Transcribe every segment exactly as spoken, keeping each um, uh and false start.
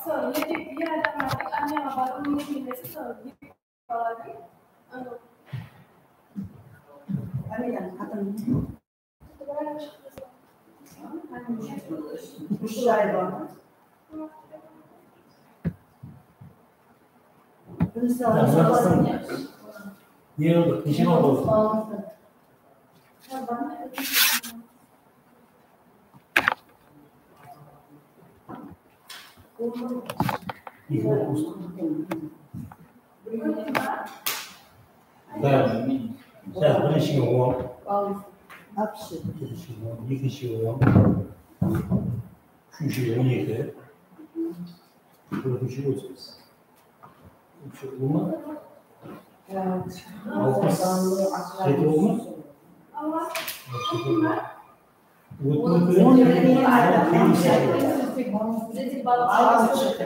Sol, erkek er adamlardıń armiyaǵa barıwı múmkin emes, sol, eki baladıń, ı, Familiyanı, atın ne? Úsh ay bar. Bunısı Ne qıldıq? Neshe bal boldı? Bári. Sen birinshige on. Ekininshiye on. Úshinshiye on eki. Tórtinshiye otız bes. Úshi ulıwma? Alpıs jeti ulıwma?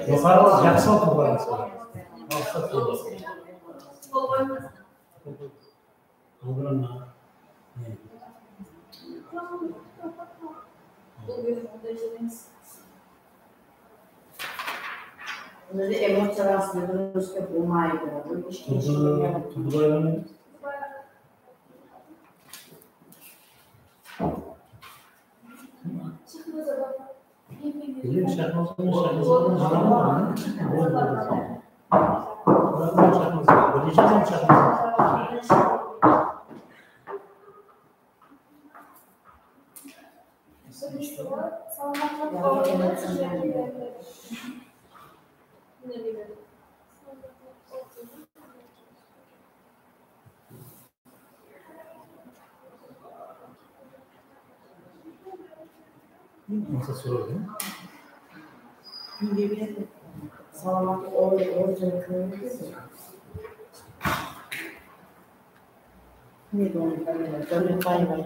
Joqarı jaqsı tuwǵanıńız bar. Alpıs jeti. Aldırma. Ne? Bunda da emociyalar sizde durıs bolmaydı. Bul ish Turdı, turdı bayramı. Bilmem, shaqmasa, shaqmasa, shaqmasa, shaqmasa. Birinshi adam shaqmasa. Mıńsa soradı. Salamat ol, ol jerge kirmeydi. Ne bu? Dawletbaeva.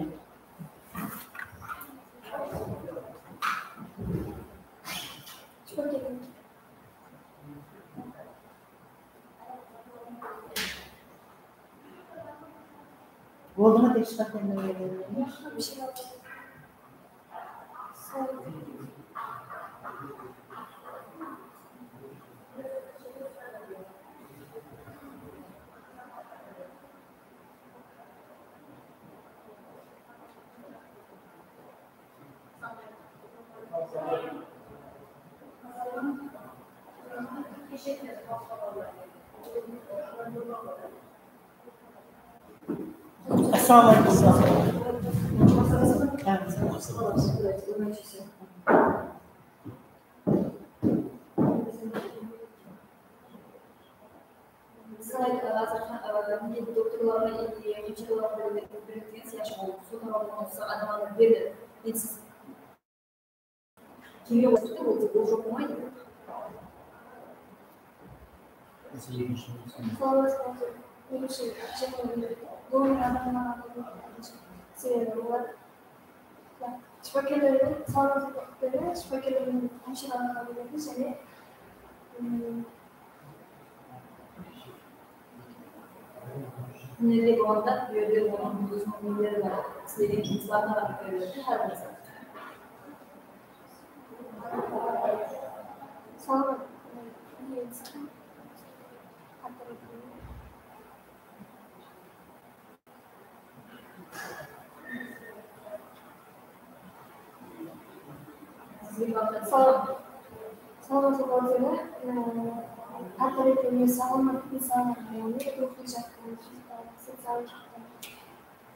Boldı ma, tek shıǵarıp bermegen? Assalamu aleykum. Siz, e, házir, e, nege doktorlarǵa, e, emchiylerge biriktirgen sıyaqlı, sol taraftan usı adamlardı berdi. Men siz keme qosıptı, ol, ol joq bolmaydı. Sol, sol, sol. Ekінші, және donor adamlarǵa, sebebi olar Shıpakerlerden, sağlıqlı shıpakerlerden hemshire aǵalarǵa beredi jáne, ım, Mine, tek onda bul jerde onıń óziniń neleri bar. Islegen jumıslarına qarap beredi, hár bir zat. Sağlıqlı. Sal-, salawatlı bolsın, e, hár tárepli salomat insan, e, ruwxıy jáqtan, sociallıq jáqtan.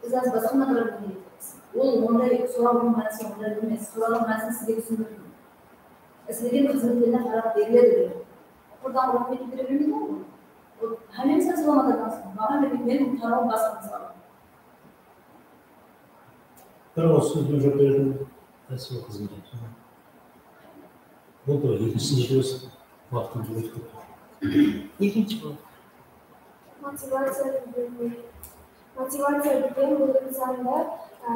Biz házir basqa materialdı úyretemiz. Ol onday sorawdıń mánisi onday emes. Sorawdıń mánisin sizge túsindirdim. Islegen xızmetlerine qarap beriledi dedim. Qurdan ruwxıy bere bermeydi ǵoy ol. Ol hámmemiz házir salomat adamsız. Maǵan bermeydi, men tarawım basqa, mısalı. Bir awız sóz benen juwap beretuǵın kásip xızmet. Boldı, ekinshi sınıf waqtımız ótip ketti. Ekinshi bolıp. Motivaciya degen, motivaciya degen bul insanda, á,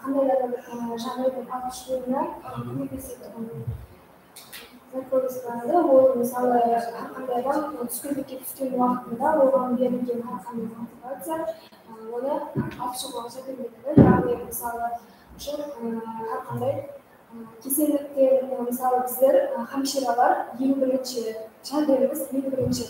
qandaydur bir, á, jaǵdaydan alıp shıǵıwına kómeklesedi. Zat bolıp turadi. Ol, mısalı, hár qanday adam túskenlikke túsken waqtında oǵan berilgen hár qanday motivaciya, á, onı alıp shıǵıwǵa járdem beredi. Yaǵnıy, mısalı, Shu, e, hár qanday, e, kesellikte, e, mısalı, bizler, e, hámshiralar eń birinshi járdemimiz, eń birinshi,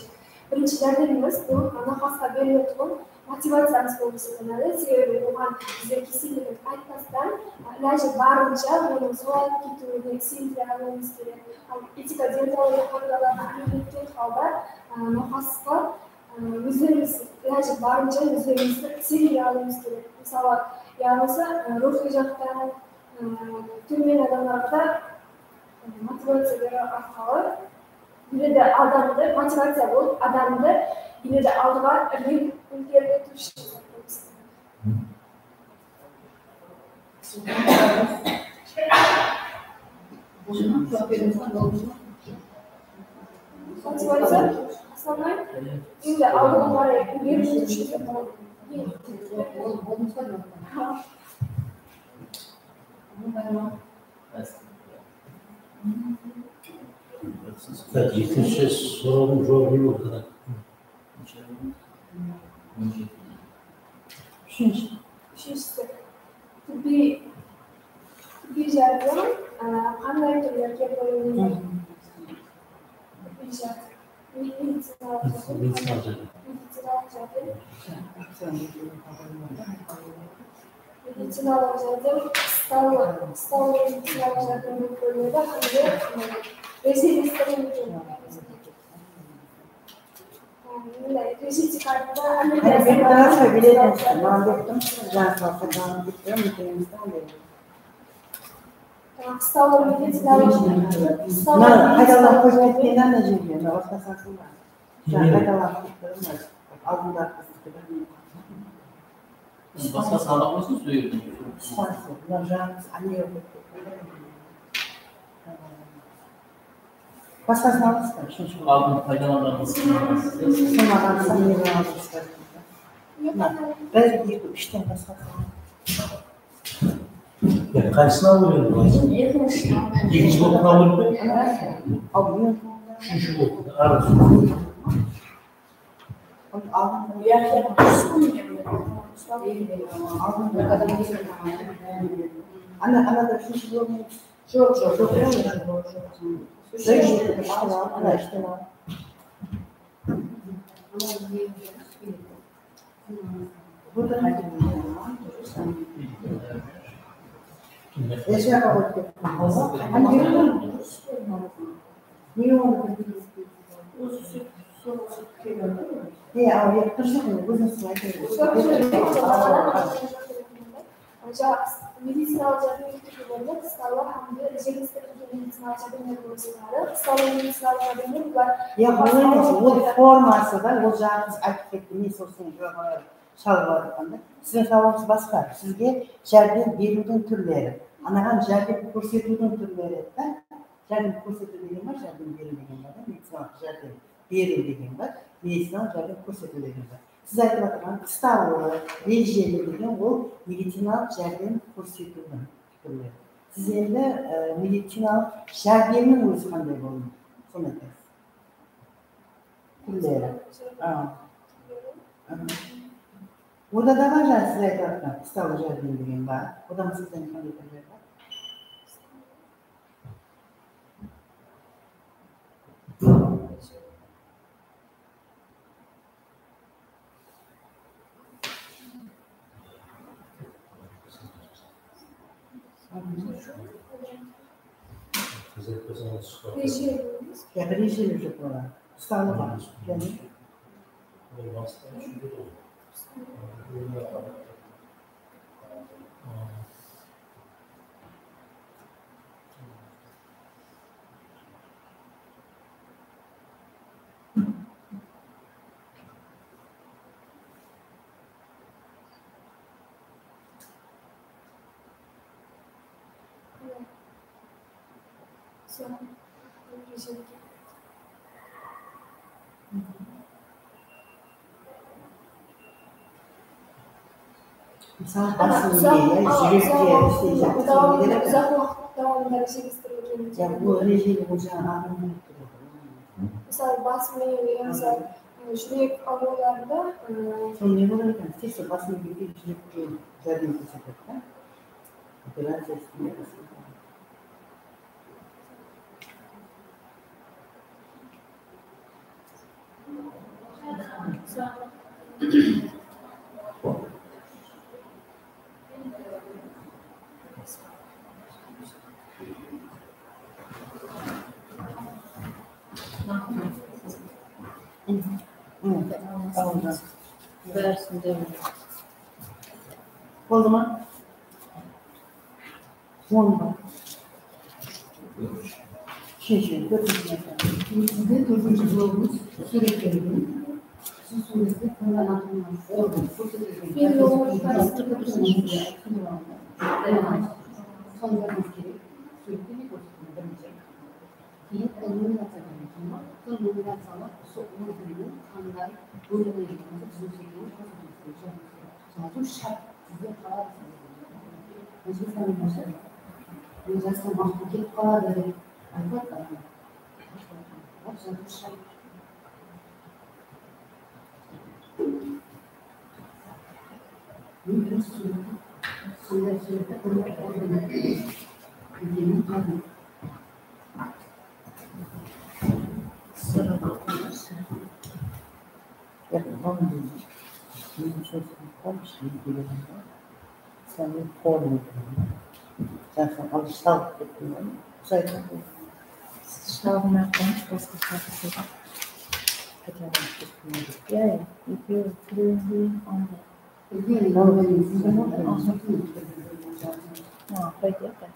birinshi járdemimiz bul, e, nawqasqa beriletuǵın motivaciyamız bolıp esaplanadı. Sebebi oǵan bizler keselligin aytpastan, e, ilajı barınsha onıń sawalap ketiwine isendire alıwımız kerek. Al etika deontologiya qáǵıydalarına ámel etken halda, e, nawqasqa Á, ózlerimiz ilajı barınsha ózlerimizdi isendire alıwımız kerek. Mısalı, ya bolmasa, á, ruwxıy jaqtan, á, tómen adamlarǵa da, á, motivaciya beriw arqalı ele de adamdı, motivaciya bolıp, adamdı ele de aldıǵa ilgeri-, ilgeriletiwshi. Motivaciya, основной, endi aldıǵa qaray ilgeri. Tak, ekinshi sorawım joq edi. Úshinshi. Úshinshisi. Tibbiy, tibbiy járdem, á, qanday túrlerge bólinedi? Tibbiy járdem. Me-, medicinalıq járdem. Medicinalıq járdem. Medicinalıq járdem. Medicinalıq járdem, qıstawlı, qıstawlı medicinalıq járdem bolıp bólinedi. Hám de, e, rejelestirilmegen. Qıstawlı medicinalıq. Mına qaytalanıp qoyıp ketken ana jerge, mına basqa sansın ba? Mına qaytalanıp ketken, mına aldındaǵı bizdiki bir. Basqa sanaq bolsın, sol jerden. Qısqası, mına jańa biz Amira qoyıp ketken. Basqasın alasız ba? Shunshı. Aldın paydalanǵanımız sınamaǵan. Sınamaǵan, sınamaǵan. Mına, bir, eki, úshten basqasın. Ya, qaysısın alıp endi? Ekinshi. Ekinshi bolıp alıp endi? Al, men. Úshinshi bolıp, arası. Ana, ana da úshinshi bólmeymiz. Joq, joq, joq, joq, joq. Ana, ishten al. Medicinalıq járdem, qıstawlı hám de rejelestirilgen medicinalıq járdemler bolıp sanadı. Qıstawlı medicinalıq járdemler bular. Ya, ol emes, ol forması da, ol jaǵı biz aytıp kettik, men sosin joqarı shalǵıp atırǵanda. Siziń sawalıńız basqa. Sizge járdem beriwdiń túrleri, anaǵan járdem kórsetiwdiń túrleri, da? Járdem kórsetiw degen bar, járdem beriw degen bar, da? Medicinalıq járdem beriw degen bar, medicinalıq járdem kórsetiw degen bar. Siz aytıp atırǵan qıstawlı, rejeli degen ol medicinalıq járdem kórsetiwdiń túrleri. Siz endi, e, medicinalıq járdemniń ózi qanday boldı? Sonı aytasız. Túrleri. A. A. Onda da bar, jańa siz aytıp atırǵan qıstawlı járdem degen bar. Odan basqa qanday túrler bar? Ya, bir rejeli joq olar. Qıstawlı bar. Mısalı, basın miyde, ya, júrekte, uslay jatır, uzaq waqıt dawamında rejelestirilgen. Ya, bul rejeli, ol jańa adamlar. Mısalı, bas miy, ya, mısalı, júrek awırıwlarında, ı, sol ne bolar eken? Tek sol bas miyge júrek járdem kórsetedi, da. Operaciyası. Boldı ma? On bar. Úshinshi, tórtinshi másele. Sizde tórtinshi globus súwretlengen. Usı súwrette tanda anatomiya organ kórsetilgen. Sonı jazıwıńız kerek. Súwrette ne kórsetilgen? Birinshi. Keyin illuminaciya bar eken. Sol illuminaciyalar usı organniń qanday bólingenligin, bizning shekilli kórsetilgen. Jazıw shárt, sizde qaladı. Ózbekstannan bolsa, men jazsam, waqtım ketip qaladı dep aytadı. Biraq jazıw shárt. Men bir súwret, qanday súwret, qanday organ ekenin jazdım. Sırı. Sani forma. Jaqın alıp salıp kettim. Usaydı. Siz shalǵımay qoyıńız, basqa shalǵı. Qaytadan kettim. Iya, iya. Ekewi, birewi, onda. Aha. Ha, qayta, qayta.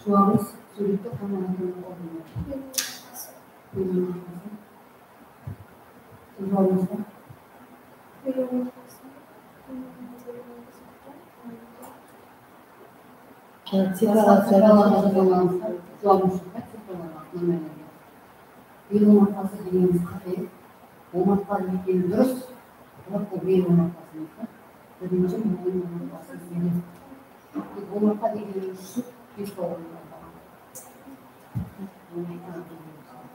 Juwabıńız súwrette qanday anatomiya organlar? Juwabıńız bar? Cifralar, cifralar, cifralar. Juwabıńız bar, cifralar bar, nomerler bar. Bel omarqası degenimiz qáte. Omarqa ekeni durıs, biraq bul bel omarqası emes ta. Birinshi moyın omarqası degeni. Tek omarqa degeni ushın bes bal omarqa.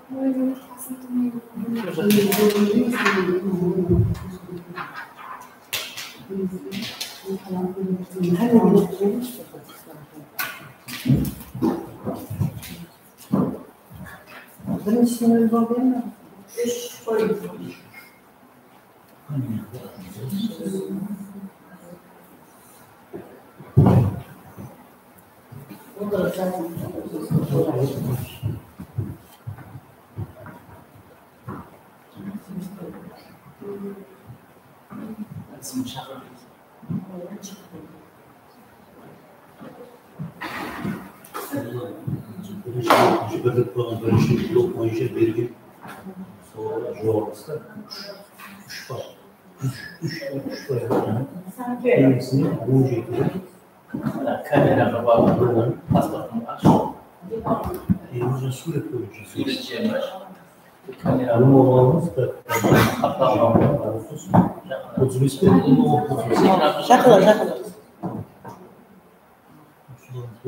Moyın omarqasın tómen. Birinshi nol boldı ma? Úsh qoy. Birinshi, birinshi birlik boyınsha bergen sorawlar joqarısı da úsh, úsh bar. Úsh, úsh, úsh bar. Keyinsine on jeti. Kameraǵa barıp, pasportın ash. Endi súwret boyınsha. Súwret boyınsha. Bilip alǵanımız da, otız bes pe? Jaqınlar, jaqınlar.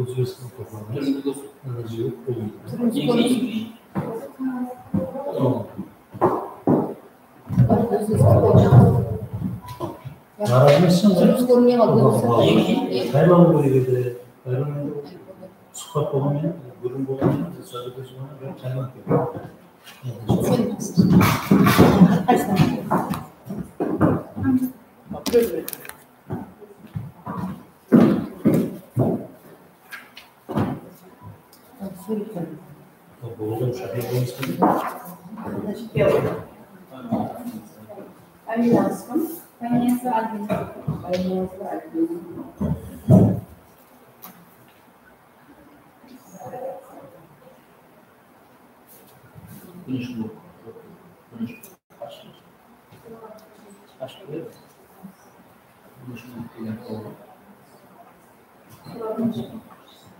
Otız bes pe? Ana, jigit, qoyın. Tamam. Narazı emesseń, saylaw kerek edi. Bayram endi suhbat bolǵan menen, gúrriń bolǵan menen, biz jazıwda jıǵınan bir qayman keldi. Familiyası kim? Familiyası Albina. Familiyası Albina.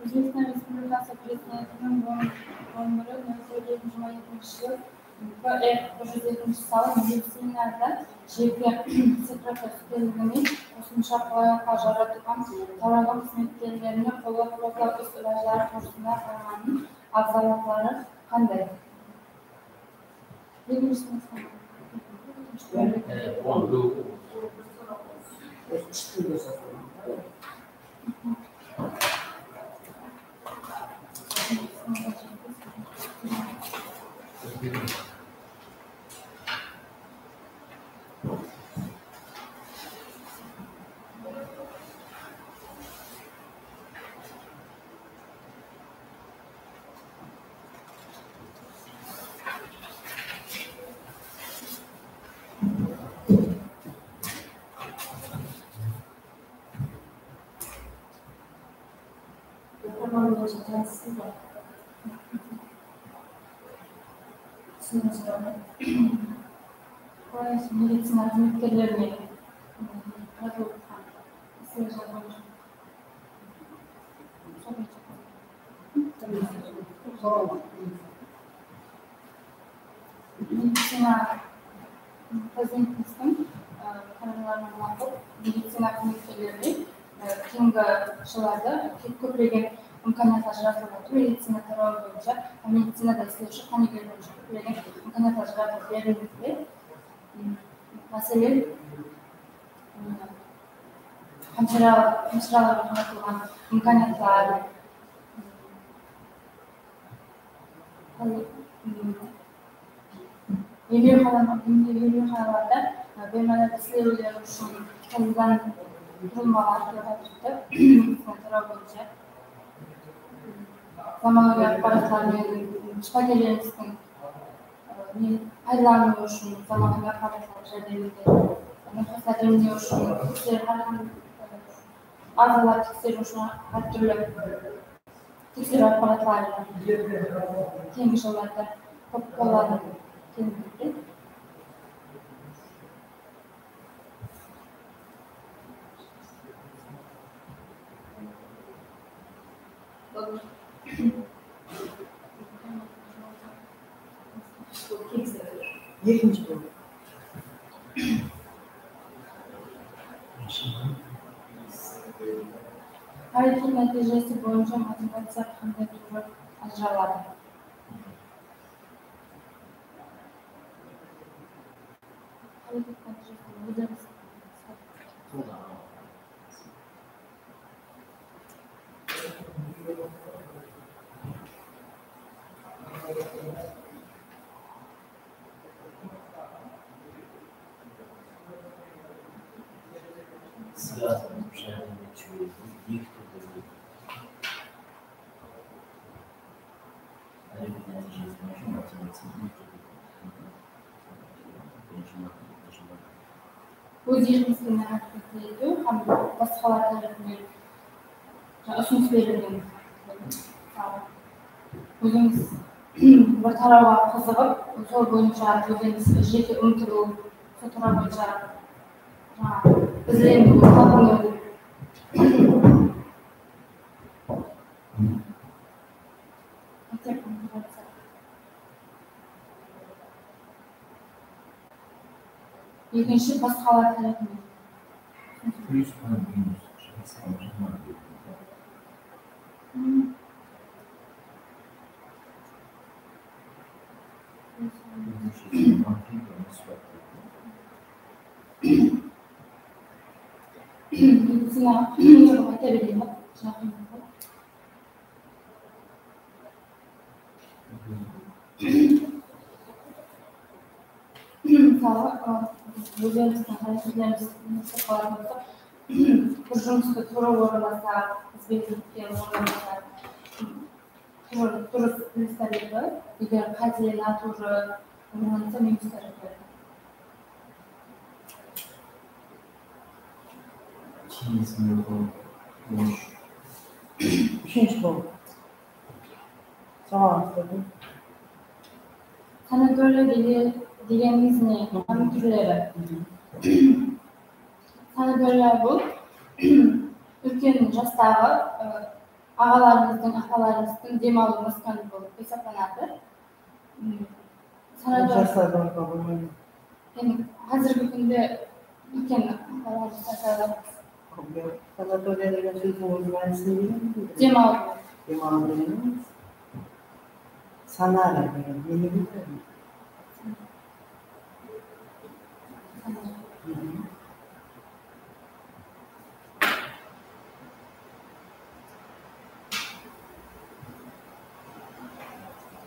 Ózbekstan Respublikası Prezidentiniń on biri nol toǵız jigirma ekinshi jılı B R bir júz ekinshi sanlı medicinada jeki sektorda úskenligine qosımsha qolaylıqlar jaratıwǵa tarmaǵı xızmetkerlerine qollap-quwatlaw is-ilajları tuwrısında qaraǵanın afzallıqları qanday? Oqırman boyınsha tanıssız ba? Túsinińiz bar ma? Qoyıńız, medicina xızmetkerlerine, ım, taratılıp atırǵan isler boyınsha. Sol boyınsha. Medicina, Prezidentimizdiń, e, qararlarına mınaqıl medicina xızmetkerlerine, e, keyingi jıllarda kóp-, kóplegen imkaniyatlar jaratılıp atır. Medicina tarawı boyınsha, hám medicinada islewshi qánigeler boyınsha kóplegen imkaniyatlar jaratılıp berilmekte. M, máselen, m, hámshira-, hámshiralarǵa qaratılǵan imkaniyatlar, Házir, ım, emlewxana-, em-, emlewxanalarda, ı, bemorlar islewleri ushın qaytadan qurılmalar kelyatırıptı, medicina taraw boyınsha. Zamanagóy apparatlar menen, ım, shıpakerlerimizdiń, ı, ne, paydalanıwı ushın zamanagóy apparatlar járdeminde nawqaslardı emlew ushın tekseriw, ı, aǵzalar tekseriw ushın hár túrli tekseriw apparatları keyingi jıllarda kóp qollanıp kelmekte. Ekinshi bólim. Háreket nátiyjesi boyınsha motivaciya qanday túri ajıraladı? Háreket nátiyjesi motivaciya. Sizge azırlıq járdem etishi kerek. Eki túrde. Háreket nátiyjesi boyınsha motivaciya. Óz erkimizden háreket etiw hám basqalar tárepinen usınıs berilgen. Ózińiz bir tarawǵa qızıǵıp, sol boyınsha ózińiz jeke umtılıw, sol taraw boyınsha, jańaǵı, izleniw, talpınıw. Maktabke barıp. Birinshi basqalar tárepinen. Plyus hám minus. Medicina, ayta bereyim ba? Mısalı, ózimizdiń háreket qılatıp, bir jumıstı tuwrı orınlasa, bizbenen birge orınlasa, tuwrı, durıs minuslar edi. Eger qáte, natuwrı orınlasa, minuslar edi. Úshinshi bol. Soǵan uqtırdım. Sanatoriya dege-, degenimiz ne? Hám túrleri. Sanatoriya bul úlken jastaǵı, ı, aǵalarımızdıń, apalarımızdıń dem alıw maskanı bolıp esaplanadı. Sanator-, Jaslar barǵa bolmaydı. Endi házirgi kúnde úlken apalarımız, atalarımız. Sanatoriya degen sózdiń óz mánisin bilmeydi. Dem alıw. Dem alıw degen emes. Sanara degen, meni bilmeydi.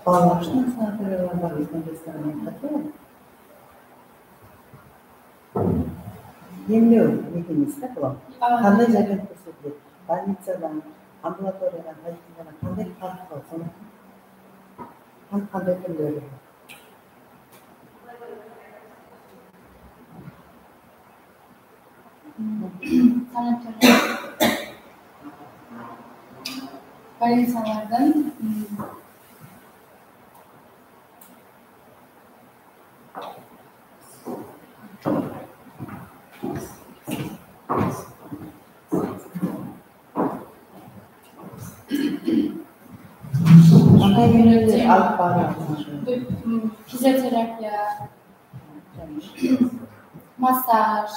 Balalar ushın sanatoriyalar bar, ózbekistan restoranı qáte. Emlew mekemesi da bul. Qanday járdem kórsetiledi? Bolnicadan, ambulatoriyadan, poliklinikadan qanday farqı bar? Sonı hám qanday túrleri bar? Sanatoriya. Bolnicalardan, mm, Qanday emlewler alıp barıladı? Fizioterapiya, massaj,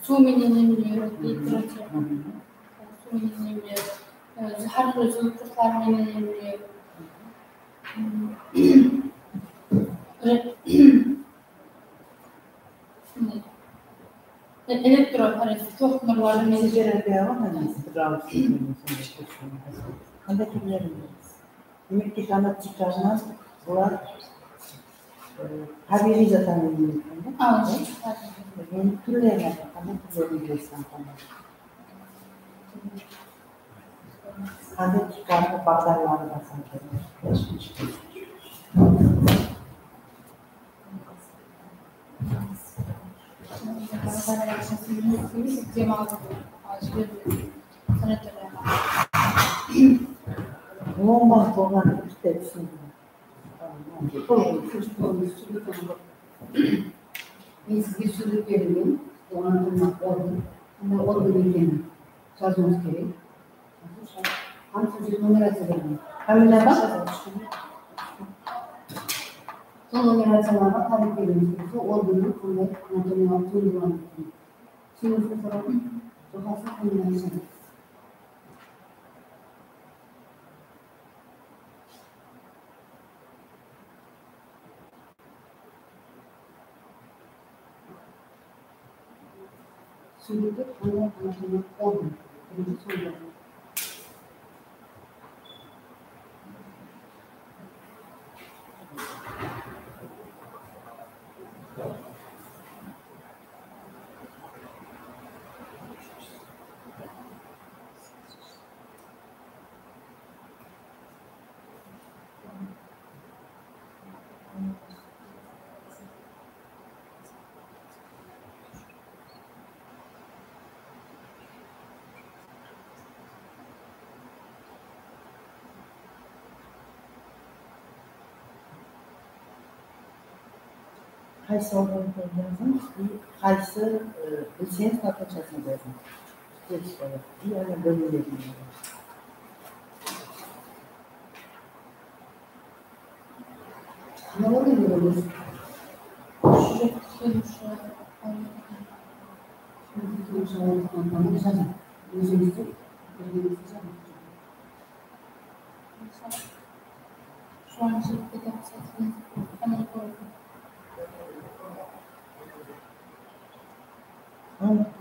suw menen emlew, elektroterapiya, suw menen emlew, e, hár túrli zúwrek qurtlar menen emlew. Re-, elektrokaresiv toq nurları menen. Fizioterapiya ǵoy, mana, gidravlik menen sonday. Qanday túrleri bar? Demek, tek ana tiykarınan bular, e, tábiyǵıy zattan emlenedi eken da. Awa, tábiyǵıy. Endi túrlerin aytıń, qanday túrlerin bilesiz? Qanday tiykarǵı baǵdarları bar? Dem alıw, sanatoriyaǵa. Ońban bolǵanın bitta túsindim. Men sizge súwret berilgen, oǵan tırnaq organ, qanday organ ekenin jazıwıńız kerek. Hám sizge numeraciya berilgen. Hámme adam? Sol numeraciyalarǵa qarap kelgenińiz kelse, organnıń qanday anatomiyalıq tuwındıları ekenin. Túsindińiz be, soraw? Joqasın qanday aytsańız. Súwrette qanday anatomiyalıq organ? Birinshi suwrette. Qaysı organdı jazıń, i qaysı, e, bilseńiz, latınshasin jazıń. Tez boladı. I ana bólimlerin jazıń. Qanday organ degenińiz?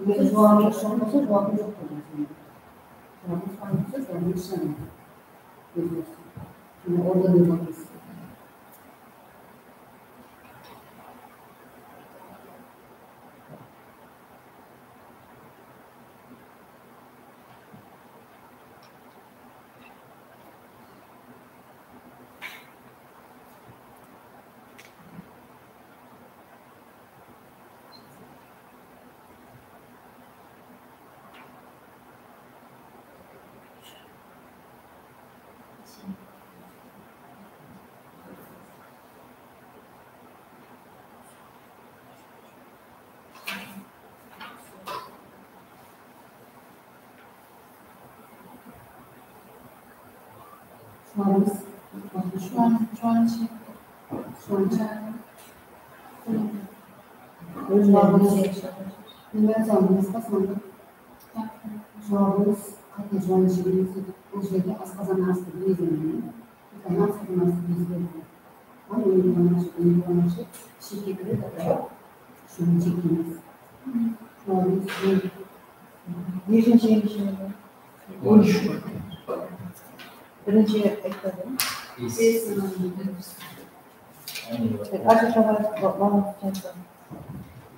Eger juwabıńız joq bolsa, juwabıńız joq bolsa. Juwabıńız bar bolsa, juwabıńız shıǵadı. Ózgeristi. Mine, orada ne boldı? Juwabıńız. Juwan, juwanshı. Juwanshı. Juwabıńız. Gúlnazar, basqa sandı. Juwabıńız qáte, juwanshı emes. Bul jerde asqazan astı bezeniń. Asqazan astı bezeniń. Al, oyınlanıshı, oyınlanıshı, shiyke kiredi, juwanshı emes. Juwabıńız. Neshinshi endi? On úsh. Birinshi aytpadım. Bes. Bes.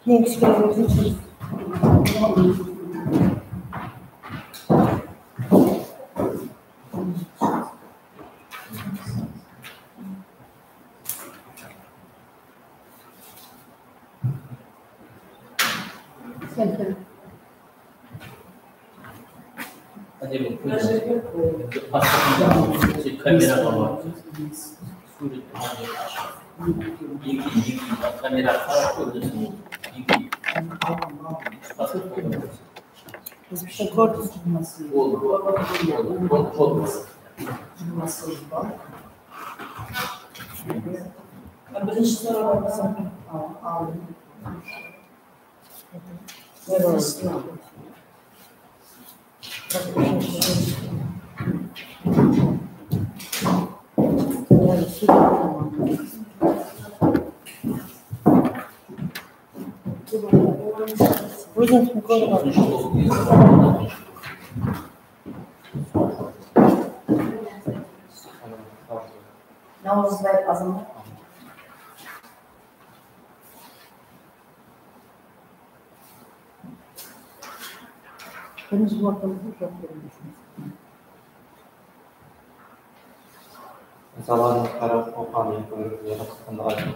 Keyin kishkene bersinshi. Sen kim? Áne, bul kóz. Endi pastaqta kameraǵa bar. Súwret, áne, ashıq. Eki, eki, kameraǵa qarap kórinesin. Eki. Pastaqta. Biz kórdik. Boldı, boldı, boldı, boldı. Birinshi soraw. Ózińiz kórip alıń. Nawrızbaev Azamat. Birinshi martta joq. Insanlardıń qarap, oqıǵan, eki kóriw, ne qatısqandı aytıń.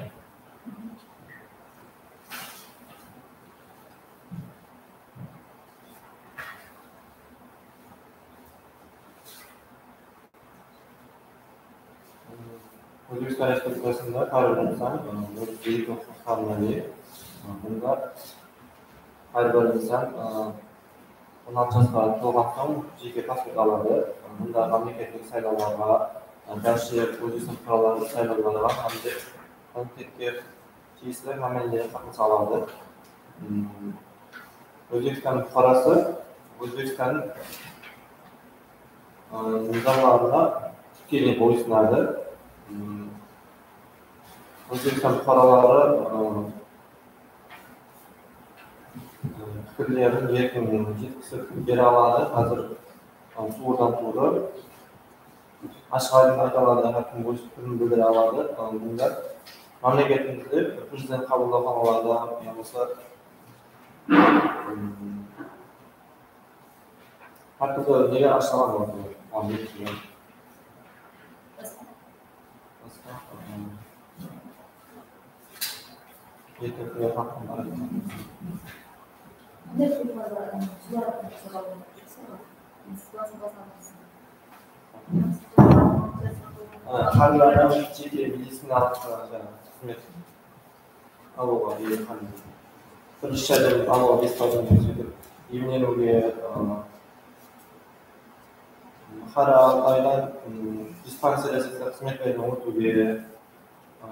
Ózbekstan Respublikasında hár bir insan, ı, óz biyik maqsadlarına iye. Bunda hár bir insan, ı, on altı jasqa tolǵan soń jeke pasport aladı. Bunda mámleketlik saylawlarǵa, ı, bárshi Ózbekstan fuqaraları saylawlarǵa hám de komitetke tiyisli mámelelerge qatnasa aladı. Hmm, Ózbekstan fuqarası Ózbekstan, ı, nızamlarına tikkeley boysunadı. Hmm, Ózbekstan fuqaraları, ı, ı, pikirlerin erkin jetkizip bere aladı. Házir, ı, tuwrıdan tuwrı ashıq aydın ayta aladı, hár kim óz pikirin bildire aladı. Al, bunda mámleketimizde prezident qabıllawxanalarda yamasa, mm, hár túrli neler ashıladı, al, bunda. Basqa, mm, Hár bir adam jeke medicinalıq, ı, xızmet alıwǵa, birinshi járdem alıwǵa, besplatno, sóytip emleniwge, ı, hár ayda, ım, dispanserizaciya xızmetlerin ótiwge, ı,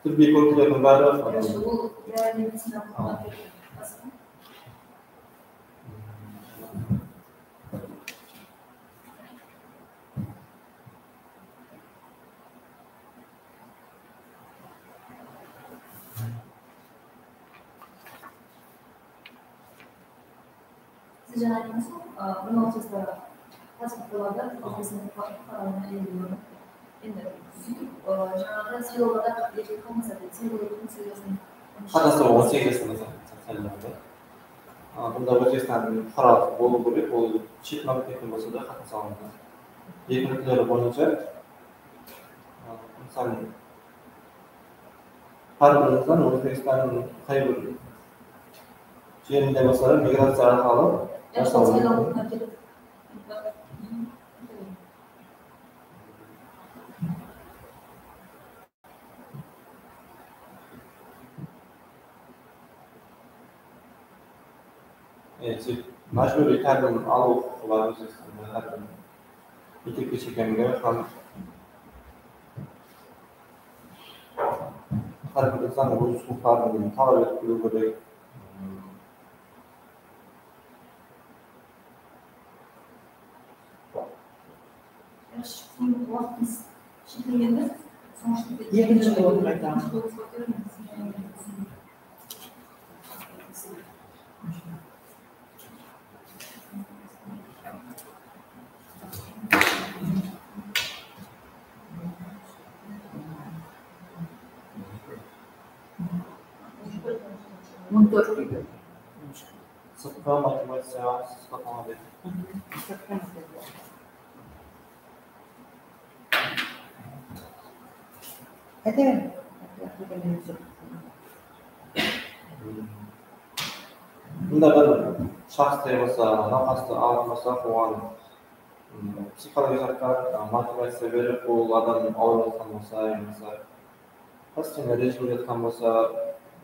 Tibbiy kómeklerdiń bári, ı, Yaxshi, ol, ya, medicinalıq, a, kómeklerden basqa. Siz jańa ayttıńız ǵoy, ı, on altı jasqa pasport boladı, ol bizdiń qararına ele boladı. Endi, sóytip, ı, jańaǵı saylawlarda erkek qalmasa, dep, saylawda on segiz jastan. Qatnasa on segiz jastan saylawda. A, bunda Ózbekstandıń fuqarası bolıw kerek, ol shet mámleketten bolsa da qatnasa aladı. Erkinlikleri boyınsha, a, mısalı, hár bir insan Ózbekstannıń qay bir jerinde bolsa da migraciya arqalı Yaxshi, jasawı saylawına mumkin. Kelip. E, tep, májbúriy tálim alıw huqıqı bar Ózbekstanda hár bir mektepke shekem hám hár bir insan óz huqıqların talap etip biliw kerek. Yaxshi, waqtımız sheklengende, sonıń ushın Ekinshi jılǵa qaytaman. On tórt deydi. Sırtqa motivaciya, sırtqa talap etiw. Sırtqa motivaciya. Qáte? Bunda bir shaxs bolsa, nawqastı alıp bolsa, oǵan, ım, psixologik jaqtan, ı, motivaciya berip, bul adam awırıp atqan bolsa, yamasa Postoyno rejimde jatqan bolsa,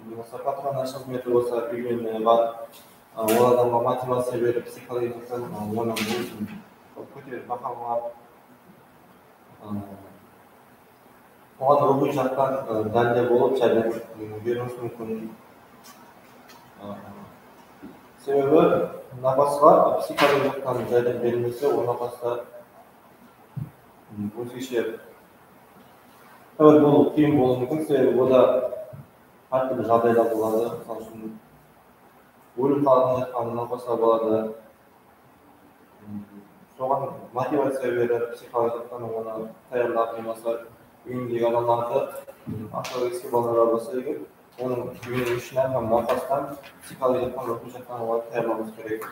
bolmasa patronaj xızmeti bolsa, úylerine barıp, ı, ol adamǵa motivaciya berip, psixologik jaqtan, ı, onı ózin kóterip, baqlap, ı, oǵan ruwxıy jaqtan, ı, dálde bolıp, járdem, ı, beriwimiz múmkin. I, sebebi nawqasqa psixologik jaqtan járdem berilmese, ol nawqasta Ózgeshe. Endi bul qıyın bolıwı múmkin, sebebi oda hár túrli jaǵdaylar boladı. Mısal ushın, ólim halatında jatqan nawqaslar boladı. Soǵan motivaciya berip, psixologik jaqtan onı tayarlap, yamasa úyindegi adamlardı asıraw eski balalar bolsa eger, onıń úyiniń ishinen hám nawqastan psixologik jaqtan, ruwxıy jaqtan olardı tayarlawımız kerek.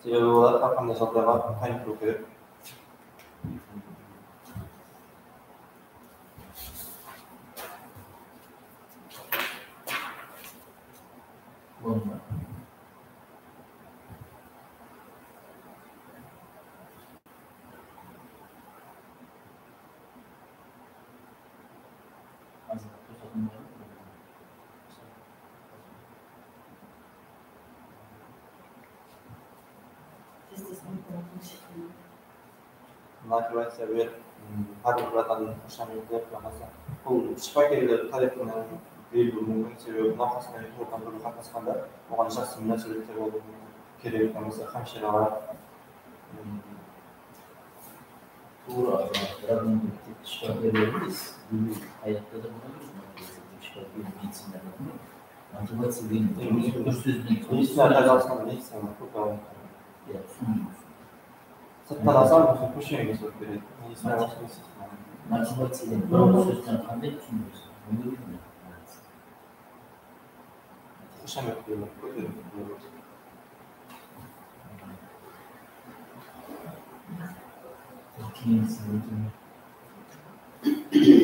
Sebebi olar hár qanday jaǵdayǵa tayın turıw kerek. Motivaciya berip, m, hár bir adamdı xoshametlep, yamasa bul shıpakerler tárepinen beriliwi múmkin, sebebi nawqas penen tuwrıdan-tuwrı qatnasqanda oǵan jaqsı múnásibetlerde bolıw kerek, yamasa hámshiralar, m, Tuwrı, azamат, biraq endi tek shıpakerler emes, búgin hayatta da boladı, shıpaker, medicinada da. Motivaciya degen, durıs sóz benen. Medicina, qazaqstan medicina kóp. Iya, túsinimen. Sırttan alsam, kóshege sóz beredi. Medicina. Motivaciya degen bir sózden qanday túsindiresiz? Ónermen. Xoshamet berip, kóterip.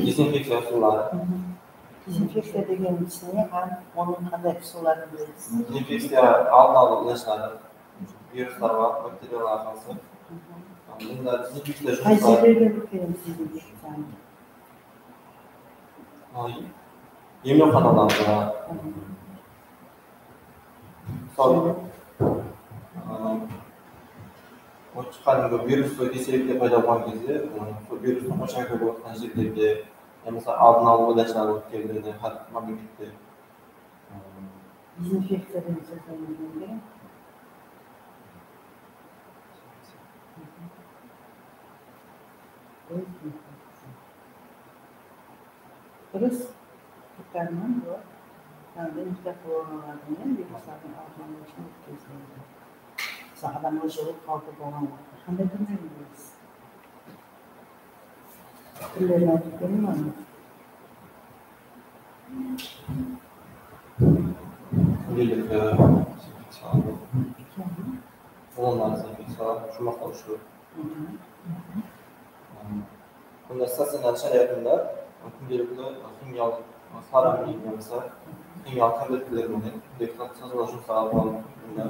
Dezinfekciya usılları. Dezinfekciya degen ne hám onıń qanday usılların bilesiz? Dezinfekciya aldın alıw ilajları. Viruslarǵa, bakteriyalarǵa qarsı. Endi dezinfekciya jumısı. Qay jerlerden ótkizemiz dezinfekciyanı? Ay, emlewxanalarda. Sol, ı, qádimgi viruslı kesellikler payda bolǵan gezde, ı, sol virustıń xoshametke bolatqan jerlerde, Ya bolmasa aldın alıw ilajları ótkeriledi hár mámlekette. Dezinfekciya degen sóz endi. Durıs. Dúkannan bu, anda infekciyalanǵanlar menen viruslardıń aldın alıw ushın ótkiziledi. Sol adamǵa juwıp qáwpi bolǵan waqıtta qanday túrlerin bilesiz? Túrlerin aytıp beriń maǵan. Kúndelikli dezinfekciyalar, ulıwma dezinfekciyalar, juwmaqlawshı. Bunda stacionar sharayatında kúndelikli ximiyalıq xloramin yamasa ximiyalıq tabletkalar menen kúndelikli tozalaw jumısı alıp barıwı múmkin. Bunda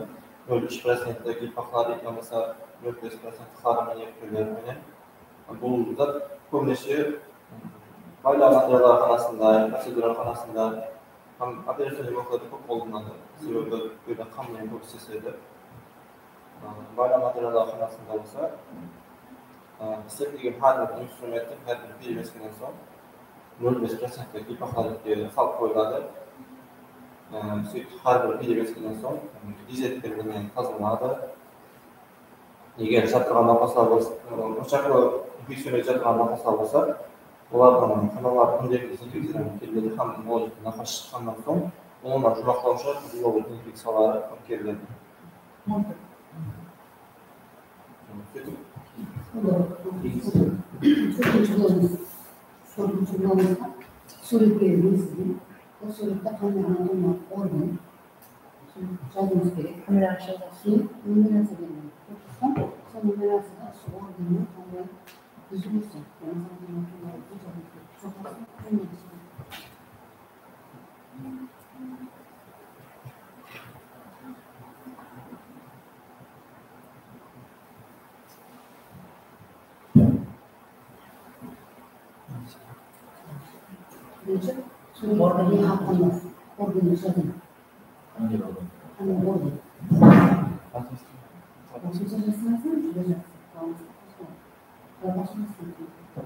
nol úsh procent gipoklorid yamasa nol bes procent xloramin ekpirleri menen. Bul zat kóbineshe baylaw materialları xanasında, protsedura xanasında hám operacion bloklarda kóp qollanıladı. Sebebi bu jerden qan menen kóp islesedi. Baylaw materialları xanasında bolsa, isletilgen hár bir instrumenttiń hár bir perevezkadan soń nol bes procent gipokloridke salıp qoyıladı. Sóytip hár bir perevezkadan soń dezinfektor menen tazalanadı. Eger jatırǵan nawqaslar bolsa, ı, ushaqlı infekcion jatırǵan nawqaslar bolsa, olardıń xanaları kúndelikli dezinfekciyadan ótkeriledi hám nawqas shıqqannan soń, olardıń juwmaqlawshı, qızıw dezinfekciyaları ótkeriledi. Tórtinshi blogińiz. Tórtinshi blogińizda súwretke eginsizden. Bul súwrette qanday anatomiya organ? Jazıwımız kerek. Keyin numeraciya degen. Sol numeraciyadan sol organnıń qanday dúzilmesi. Birinshi, organı haqqında, organı jazıń. Qanday organ? Qanday organ? Qosımsha jazsańız da, júdá jaqsı. Qosımsha jazsańız da.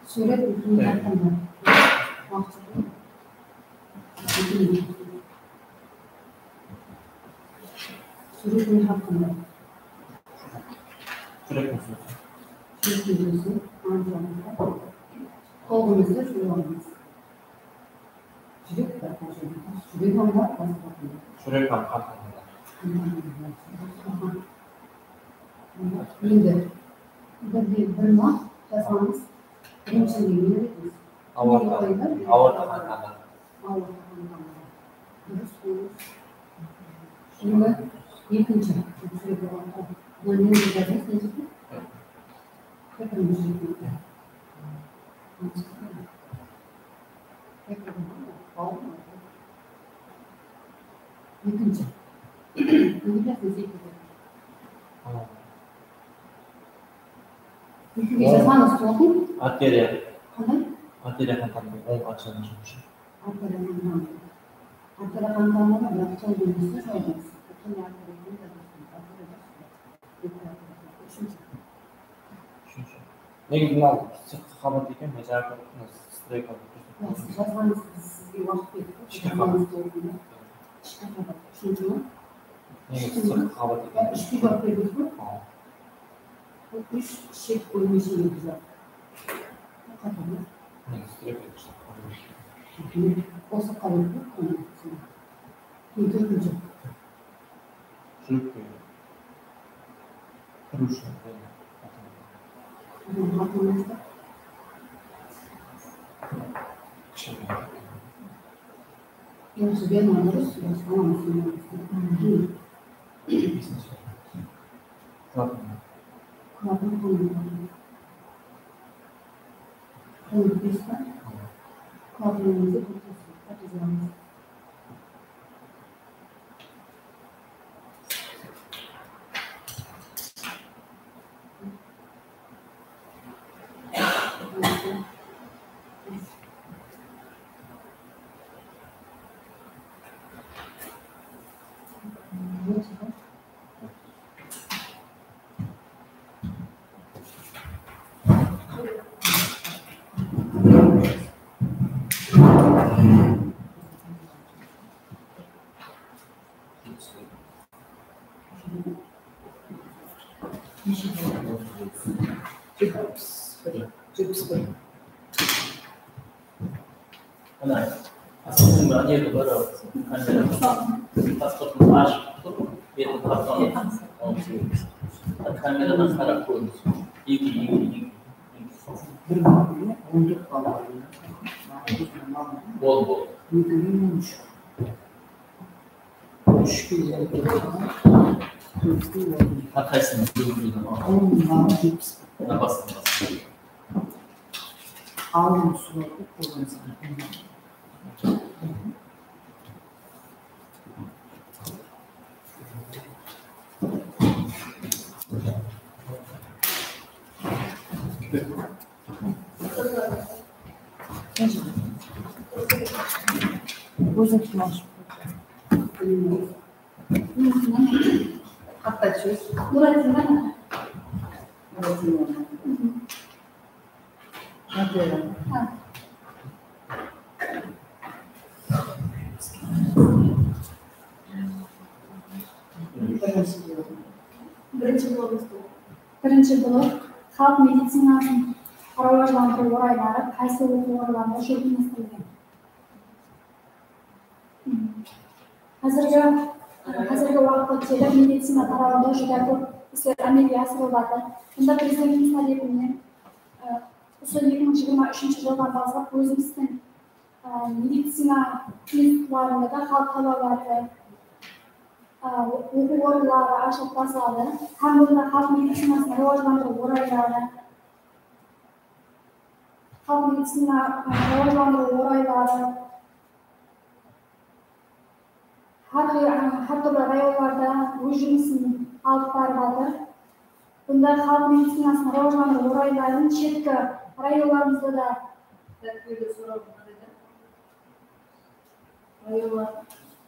Súwret úlken haqqında. Súwret ne haqqında? Súwret ne haqqında? Súwret ne haqqında? Qolımızdı juyıp alamız. Júrek bar, júrek ańlar basqarıldı. Júrek hám qan tamırlar. Endi bir, bir, bir maq jazamız. Birinshi ne beremiz? Aorta, aorta qan tamırı. Aorta qan tamırı. Durıs, durıs. Endi ekinshi. Mına ne jazamız? Ekinshi. Ekinshi. Ekinshi. Arteriya. Qanday? Arteriya qan tamırı, oń arteriya. Arteriya qan tamırı. Arteriya qan tamırı, biraq sol belgisi joq emes. Arteriya, arteriya, arteriya. Úshinshi. Úshinshi. Negizinde al sırtqı qabat eken, mına jaǵı mına streka. Jazǵanıńız sizge waqıt berip. Ishki qabat. Ishki qabat. Úshinshi ma? Negizinde sırtqı qabat eken. Ishki juwap berdińiz be? Bul úsh ishek bólmeshe edi juwap. Qatar ma? Negizinde streka. Qosı qabat. Tórtinshi. Júrek penen turıwshı. Kishkene. Yaxshi, berma durıs, basqa. Klapan. Klapan qanday? Qanday bes pa? Klapan emes, bul kotezalımız. Jetpis bir. Jetpis bir. Ana, asıldıń bir nesi bar, kamera. Pasportın ashıp tur, betin qaplanıp. Kameradan qarap kórinis. Eki, eki, eki. Bir mıń on tórt bal bar. Boldı, boldı. Úshke. Qaqaysın, on mıń jetpis. Mına basın, basın. Alın suratı qoyılsın. Óziń kim ashıp? Qatay sóz. Buratino. Buratino. Birinshi blogımız bu. Birinshi blog. Xalıq medicinasın rawajlandırıw orayları qaysı oqıw orınlarında shólkemlestirilgen? Házirgi, házirgi waqıtqa kelip medicina tarawında júdá kóp isler ámelge asırıladı. Bunda Prezidentimiz tárepinen, e, usı eki mıń jigirma úshinshi jıldan baslap ózimizdiń, e, medicina institutlarında da xalıq qalaları, e, oqıw orınları ashılıp basladı. Hám bunda xalıq medicinasın rawajlandırıw orayları, xalıq medicina, e, rawajlandırıw orayları, Hár, hár túrli rayonlarda óz jumısın alıp barıp atır. Bunda xalıq medicinasın rawajlandırıw orayların shetki rayonlarımızda da Rayonlar, soraw mınaday da. Rayonlar,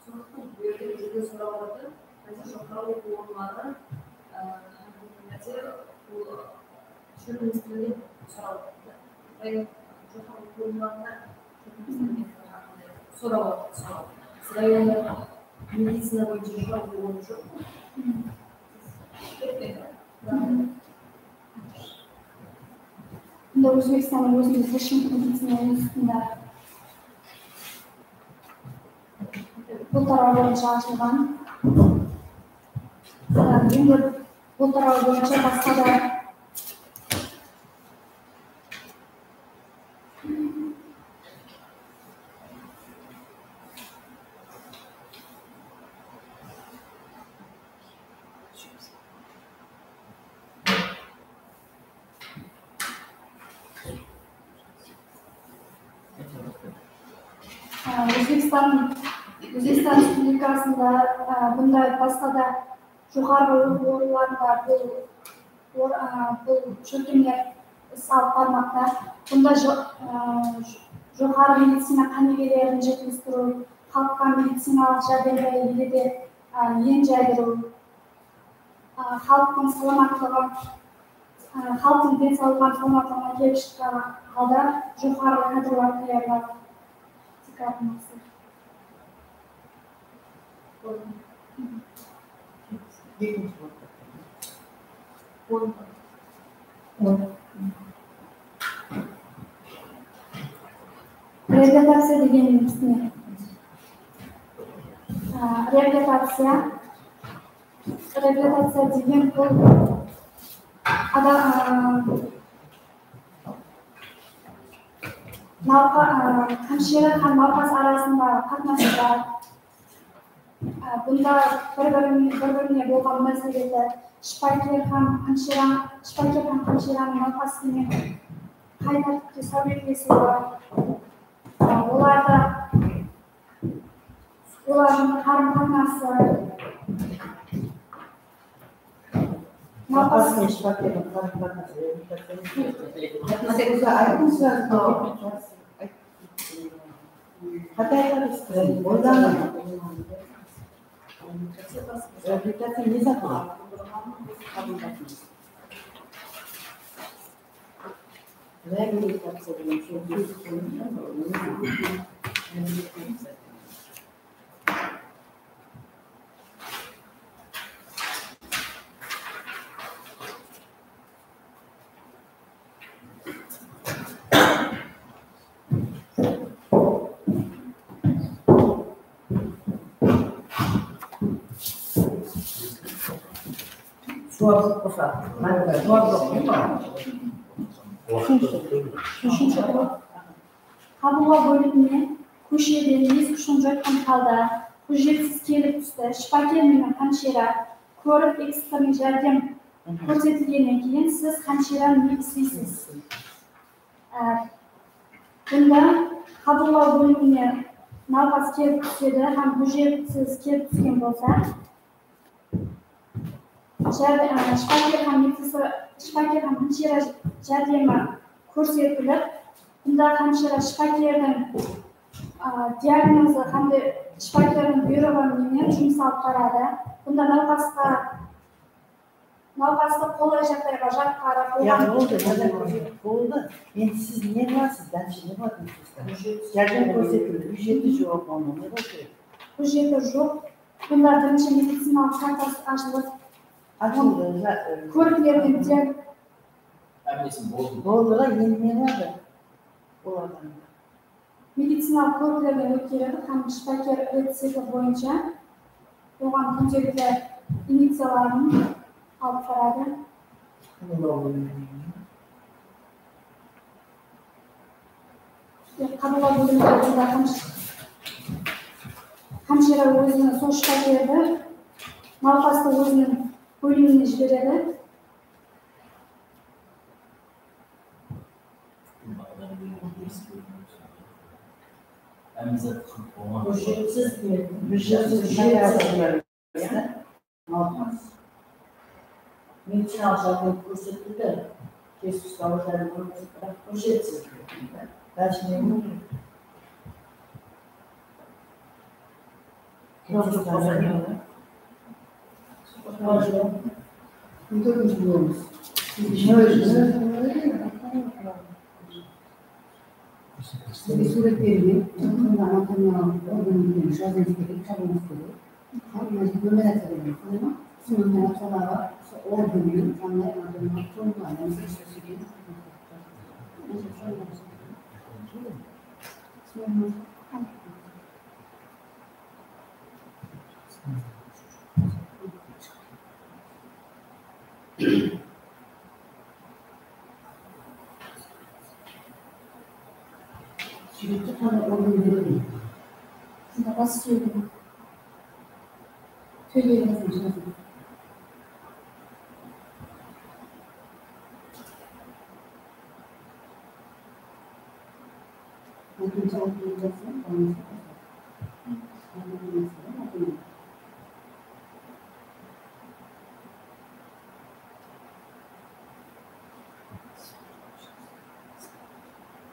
soraw, bu jerde bizden soraw atır. Qaysı joqarı oqıw orınları, e, hám bul, bul shólkemlestirilgen soraw atır. Rayon joqarı oqıw orınlarında shólkemlestirilgen soraw atır, soraw. Siz rayonlar medicina boyınsha joqarı oqıw ornı joq pa? Ketpedi. Bunda Ózbekstannıń ózinde hesh kim medicina institutında bul taraw boyınsha ashılǵan. Endi bul taraw boyınsha basqa da Á, Ózbekstan, Ózbekstan Respublikasında, á, bunday basqa da joqarǵı oqıw orınlarında bul or-, á, bul shólkemler is alıp barmaqta. Bunda jo-, á, jo-, joqarı medicina qánigelerin jetilistiriw, xalıqqa medicinalıq járdemdi ele de, á, en jaydırıw. Á, xalıqtıń salamatlıǵı, á, xalıqtıń densawlıǵı hám salamatlıǵına kelip shıqqan halda joqarı kadrlar tayarlaw. Dekanın maqseti. Reabilitaciya degenimiz ne? Á, reabilitaciya Reabilitaciya degen bul ada-, ı, nawqa-, ı, hámshire hám nawqas arasındaǵı qatnasıwda, ı, bunda bir-birine, bir-birine bolǵan múnásibetti shıpaker hám hámshira, shıpaker hám hámshiranıń nawqas penen qay tártipte sáwbetlesiwi, ı, olarda Olardıń qarım-qatnası. Nawqas penen shıpakerdiń qarım-qatnası. Siz aytıńız, qáte aytasız, oylanıń. Reabilitaciya ne zat? Reabilitaciya degen sóz. Suwap qosa. Suwap joq, dey me? Úshinshi. Úshinshi blok. Qabıllaw bólimine kósheden es-húshin joytqan halda hújjetsiz kelip tústi. Shıpaker menen hámshira kórip, ekstrennıy járdem kórsetilgennen keyin siz hámshira ne isleysiz? Á, bunda qabıllaw bólimine nawqas kelip túsedi hám hújjetsiz kelip túsken bolsa, járde-, á, shıpaker hám medicina, shıpaker hám hámshira járdemi kórsetilip, bunda hámshira shıpakerdiń, á, diagnozı hám de shıpakerdiń buyrıǵı menen jumıs alıp baradı. Bunda nawqasqa Nawqastı qolay jaǵdayǵa jatqarıp, Ya, oǵan boldı, boldı. Endi siz ne qılasız? Dálshe ne qılatınsız? Járdem kórsetildi, hújjeti joq, onı ne qılıw kerek? Hújjeti joq. Bunda birinshi medicinalıq kartası ashılıp, Ashıldı, ja-, e, kóriklerden diag-, Hámmesin boldı. Boldı ǵa, endi ne qıladı? Olardan. Medicinalıq kóriklerden ótkeredi hám shıpaker retsepti boyınsha oǵan kúndelikli inyekciyaların alıp baradı. Qabıllaw bóliminde bunda hámsh-, hámshira óziniń sol shıpakerdi nawqastı óziniń bólimine jiberedi. Hámzat qılıp qoyǵan. Hújjetsiz, hújjetsiz, hújjetsiz. Nalpaz. Medicinalıq járdem kórsetti de, tez ustavı járdem kórsetti, biraq hújjetsiz. Dálshe ne bolıw kerek? Sizge súwret berilgen, qanday anatomiyalıq organ ekenin jazıwıńız kerek, tabıwıńız kerek. Hám mına jerde numeraciya bergen, qanday ma? Usı numeraciyaдағы usı organның qanday anatomiyalıq formaları, yamasa ishlesilgen. Júrekte qanday organ boladı? Sonda bas súyegi. Tóbegi.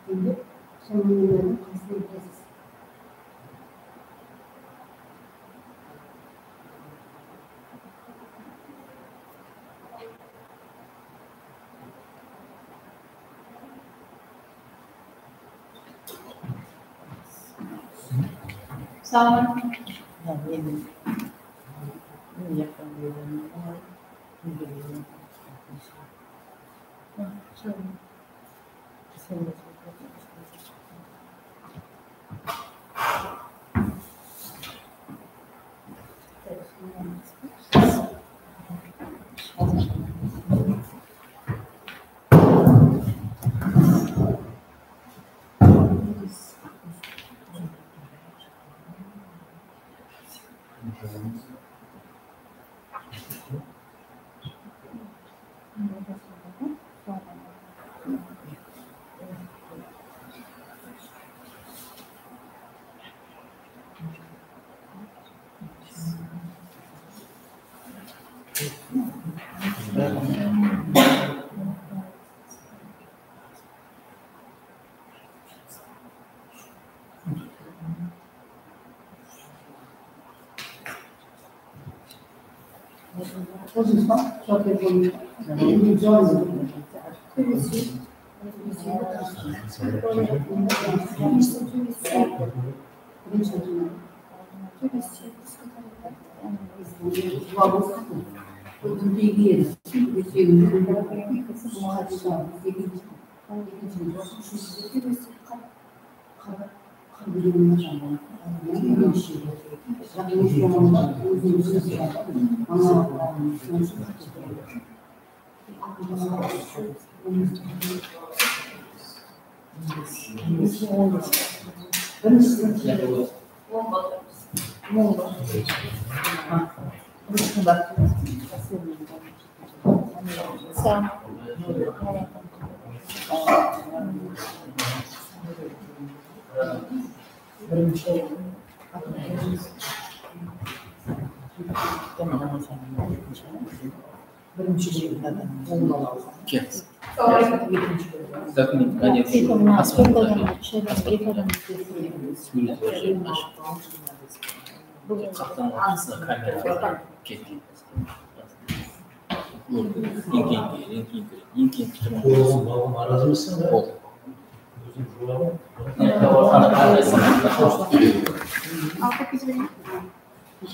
Endi sonıń qasına kiresiz. Salam.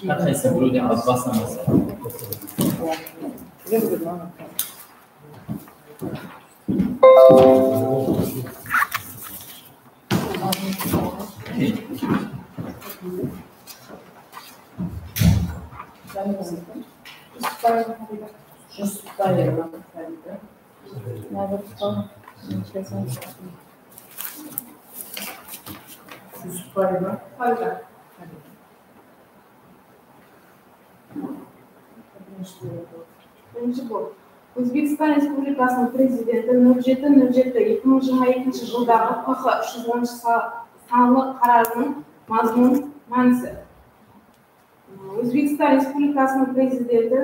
Hár qaysı birewden baslamasa. Birinshi bol. Ózbekstan Respublikasınıń Prezidenti nol jeti nol jeti eki mıń jigirma ekinshi jıldaǵı P X úsh júz onınshı sa-, Sanlı qarardıń mazmun-mánisi. Ózbekstan Respublikasınıń Prezidenti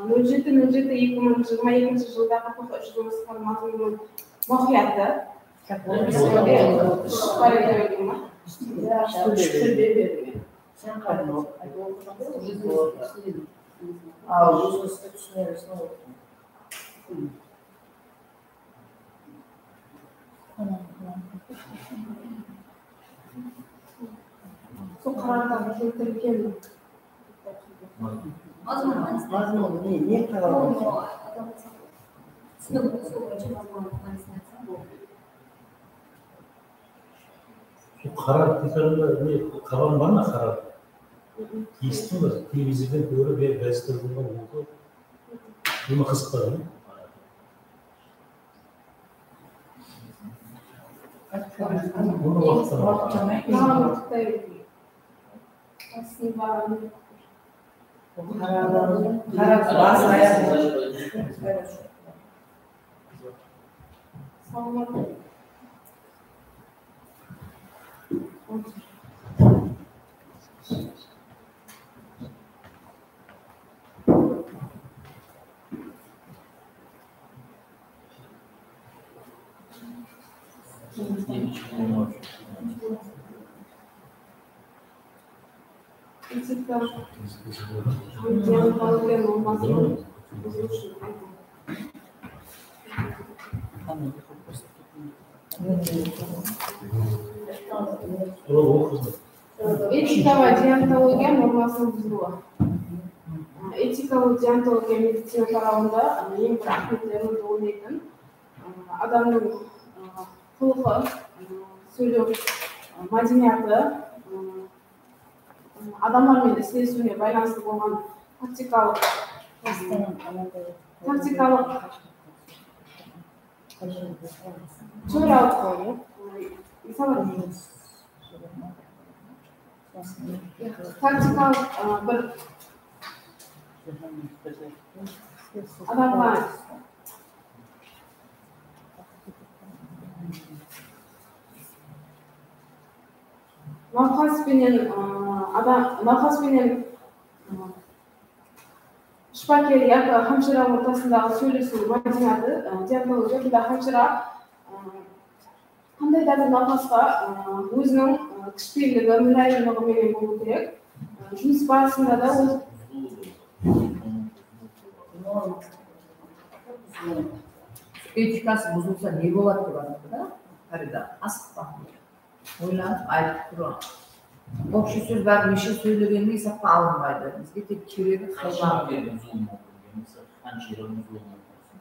nol jeti nol jeti eki mıń jigirma ekinshi jıldaǵı toqsan úsh jıldan asqan mazmunın muqıyatı. Sen qara. Al, ózińizge túsine bersin. Sol qarardaǵı keltirilgen mazmun, ne, ne qarardaǵı? Sol qarar tiykarında ne, xabarıń bar ma, qarar? Esittim bir, televizordan kórip, ya gazette bolǵan, oqıp. Bunı qızıqtı. Bunı waqıtı. Waqıtı. Bas ayaǵı. Etika, deontologiya normasın buzıw ushın aytıw. Etika va deontologiya normasınıń buzılıwı. Etika va deontologiya medicina tarawında eń bir áhmiyetli roldi oynaytın adamnıń qılıqı, sóylew mádeniyatı, adamlar menen islesiwine baylanıslı bolǵan taktikalıq, taktikalıq teoriyalıq, mısalı, taktikalıq, ı, bir adamǵa nawqas penen, ı, adam, nawqas penen, ı, shıpaker yaki hamshıra ortasındaǵı sóylesiw mádeniyatı, ı, deontologiya, bunda hamshıra, ı, qanday da bir nawqasqa, ı, óziniń, ı, kishipeyilligi, múláyimligi menen bolıwı kerek. I, jumıs barısında da ol etikası buzılsa ne boladı dep atırdı da, Farida, asıqpań. Oylanıp aytıp turıń. Общий sóz báribir neshe sóylegenine esapqa alınbaydı. Bizge tek keregi qılıq. Qanshama buzılıwı múmkin? Mısal, qanshama buzılıwı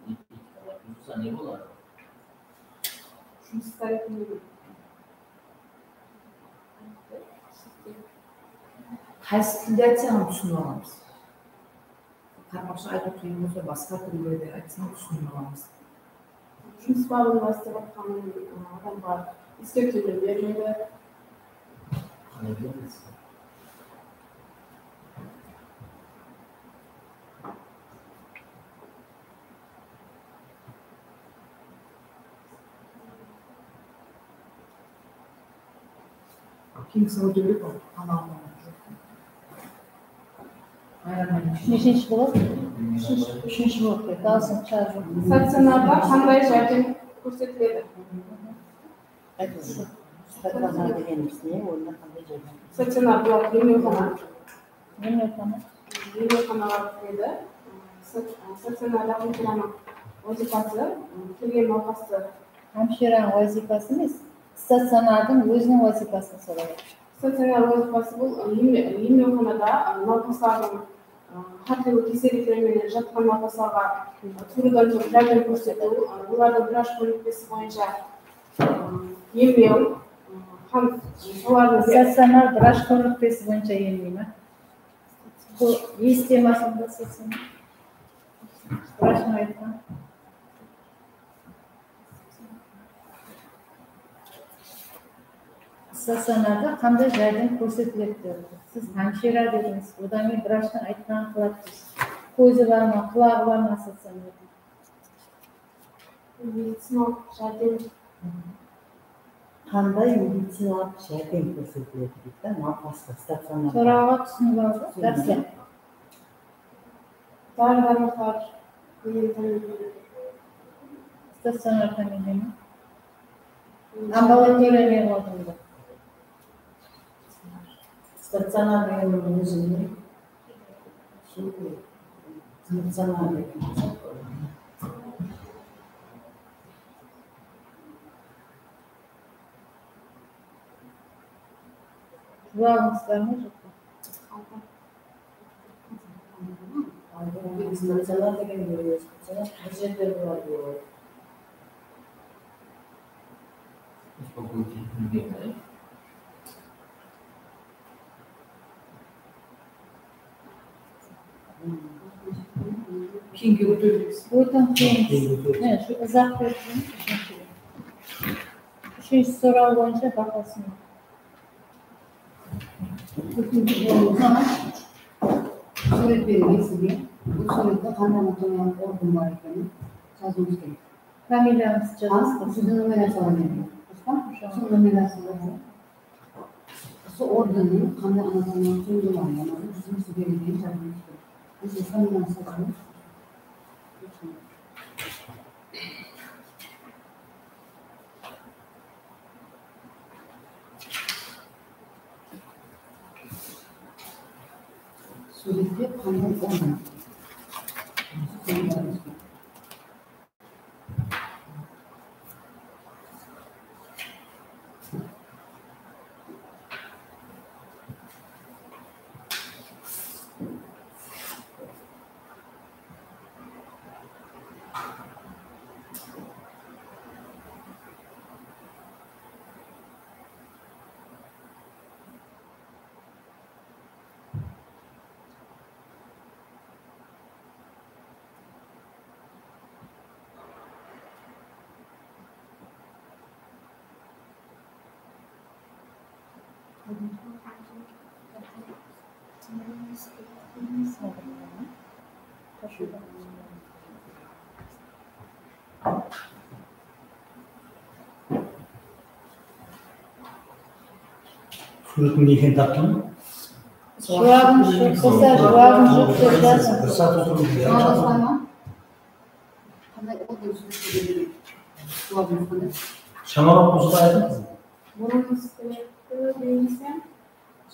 múmkin? Etikalar buzılsa ne boladı? Jumıs tárepinen. Qaysı tilde aytsań hám túsinip alamız. Qaraqalpaqsha aytıw qıyın bolsa, basqa tilde de aytsań, túsinip alamız. Jumıs babında islep atqan, ı, adamǵa eskertiwler beriledi. Keyin sawal beredi ǵoy, qanaatlanıp. Neshinshi blok? Úshinshi blok. Dawısın shıǵarıp. Stacionarda qanday járdem kórsetiledi? Aytıńız. Stacionar degenimiz ne? Onda qanday járdem? Stacionar, bul emlewxana. Emlewxana. Emlewxanaǵa kiredi. Stat-, stacionarda hamshıranıń wazıypası, kelgen nawqastı. Hamshıranıń wazıypası emes, stacionardıń óziniń wazıypasın soradı. Stacionar wazıypası bul, emle-, emlewxanada nawqaslardıń hár túrli kesellikler menen jatqan nawqaslarǵa tuwrıdan-tuwrı járdem kórsetiw, olardıń vrach kónlikpesi boyınsha emlew hám olardıń... Stacionar vrach kónlikpesi boyınsha emley me? Bul ne istemasında stacionar? Vrachtıń aytqan. Stacionarda qanday járdem kórsetiledi? Siz hamshira dedińiz, odan keyin vrachtıń aytqanın qıladı deysiz. Kózi bar ma, qulaǵı bar ma stacionarda? Medicinalıq járdem. Qanday medicinalıq járdem kórsetiledi deydi da, nawqasqa stacionarda. Sorawǵa túsinip aldı. Dársler. Bar, bar, bar. Stacionar familiyami? Ambulatoriya ne qıladı? Stacionar degenniń ózi ne? Stacionar degen. Juwabıńız bar ma, joq pa? Stacionar degen, stacionar qay jerde boladı? Keyinge ótemiz. Ótiń, keyingi. Mine, shu izah berdim. Úshinshi soraw boyınsha bahasın. Súwret berilgen sizge. Bul súwrette qanday anatomiyalıq organ bar ekenin jazıwıńız kerek. Familiyańızdı jazasız. Al, usı numeraciyalar bergen. Durıs pa? Usı numeraciyalar. Usı organnıń qanday anatomiyalıq tómir bar, yaǵnıy júzimiz berilgen jazıwıńız kerek. Usı familiyańızdı jazıńız. Súwrette qanday organ? Súwrettiń ne ekenin taptıń? Juwabıń joq bolsa, juwabıń joq dep jazıń. Bir saat otırıp, yarım saat otırıp. Qanday organ súwretke berilgen? Juwabıńız qanday? Shamalap bolsa da aytıń, qızım. Burın iskeleti deymiz ya.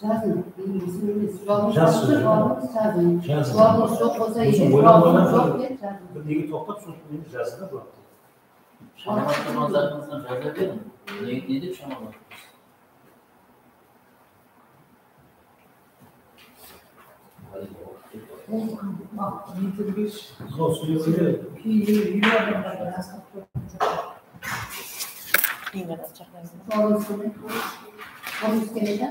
Jazıń, endi isim emes. Juwabıńız qanday? Juwabıńız jazıń. Jazıń. Juwabıńız joq bolsa, endi juwabıńız joq dep jazıń. Bir nege toqtap, sol kúni jazıń da, juwaptı. Shamalap turǵan zatınızdan jaza beriń. Ne, ne dep shamalap tursız? Juwabıńız qanday? Juwabıńız keledi.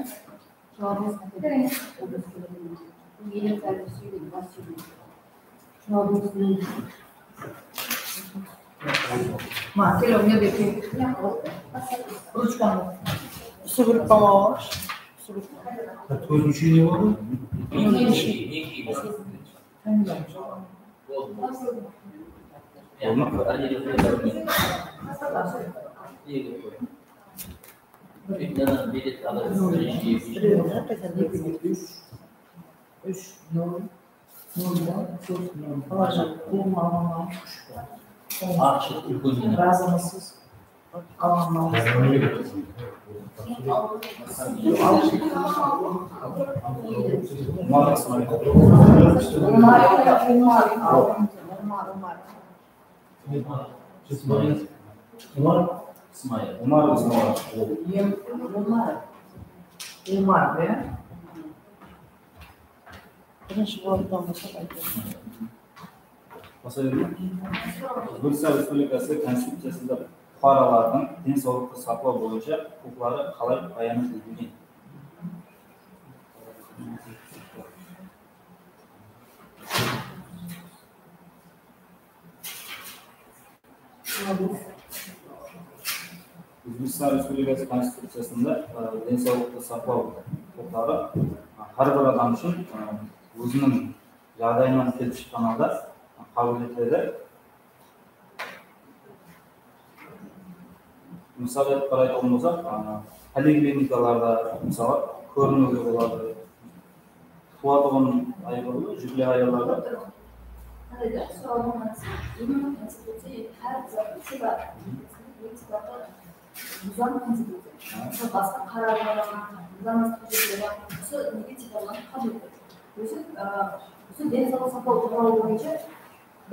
Juwabıńız keledi. Juwabıńız keledi. Juwabıńız keledi. Ma, kel, o jerde kel. Ruchkanı súwirip qalmaw. Tórtinshi ne boldı? Ekinshi. Úsh, nol, nol, nol, tórt, nol. Razımısız? Umar, Umar, Umar, Umar. Umar, Umar, Umar. Umar, ya. Birinshi bolımdan baslap aytıń. Ózbekstan Respublikası Konstituciyasında puqaralardıń densawlıqtı saqlaw boyınsha huqıqları qalay bayan etilgen? Ózbekstan Respublikası Konstituciyasında, e, densawlıqtı saqlaw huqıqları, e, hár bir adam ushın, e, óziniń jaǵdayınan kelip shıqqan halda, e, qabıl etiledi. Mısal etip qaraytuǵın bolsaq, a, poliklinikalarda, mısalı, kóriniwge boladı. Tuwatuǵın ayollar, júkli ayollarda. Qanday da, sorawım mınaday. Imенно konstituciya, hár zattıń tipi bar. Tipi bar. Nizam konstituciya. Mısalı, basqa qararlar, nizam konstituciya, usı nege tiparlanıp qabıl etiledi? Ózi, a, usı densawlıq saqlaw tuwralı boyınsha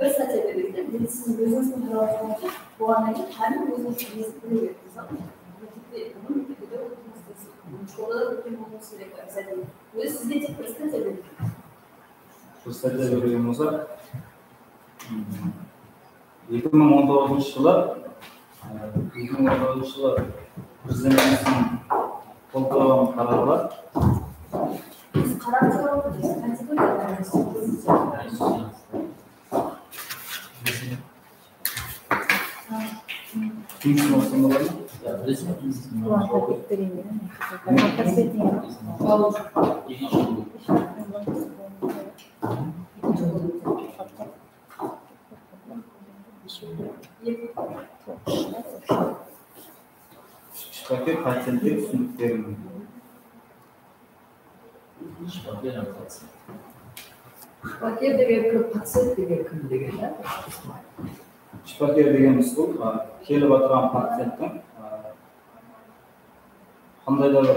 Bir státya berildi. Endi siz ózińizdiń tarawıńız boyınsha bolǵannan keyin hámme óziniń nesin bile beredi. Mısalı, mektepte, búgin mektepte de oqıdınız, siz shkolada da ótken bolıwıńız kerek, обязательно. Ózi sizge tek bir státya berildi. Bir státya berilgen bolsa, eki mıń on toǵızınshı jılı, e, eki mıń on toǵızınshı jılı Prezidentimizdiń qol qoyǵan qararı bar. Biz qarap turıp, biz konstituciya. Shıpaker pacientke túsinik beriń. Shıpaker degen kim, pacient degen kim degen, ya? Shıpaker degenimiz bul, a, kelip atırǵan pacienttiń, a, qanday da bir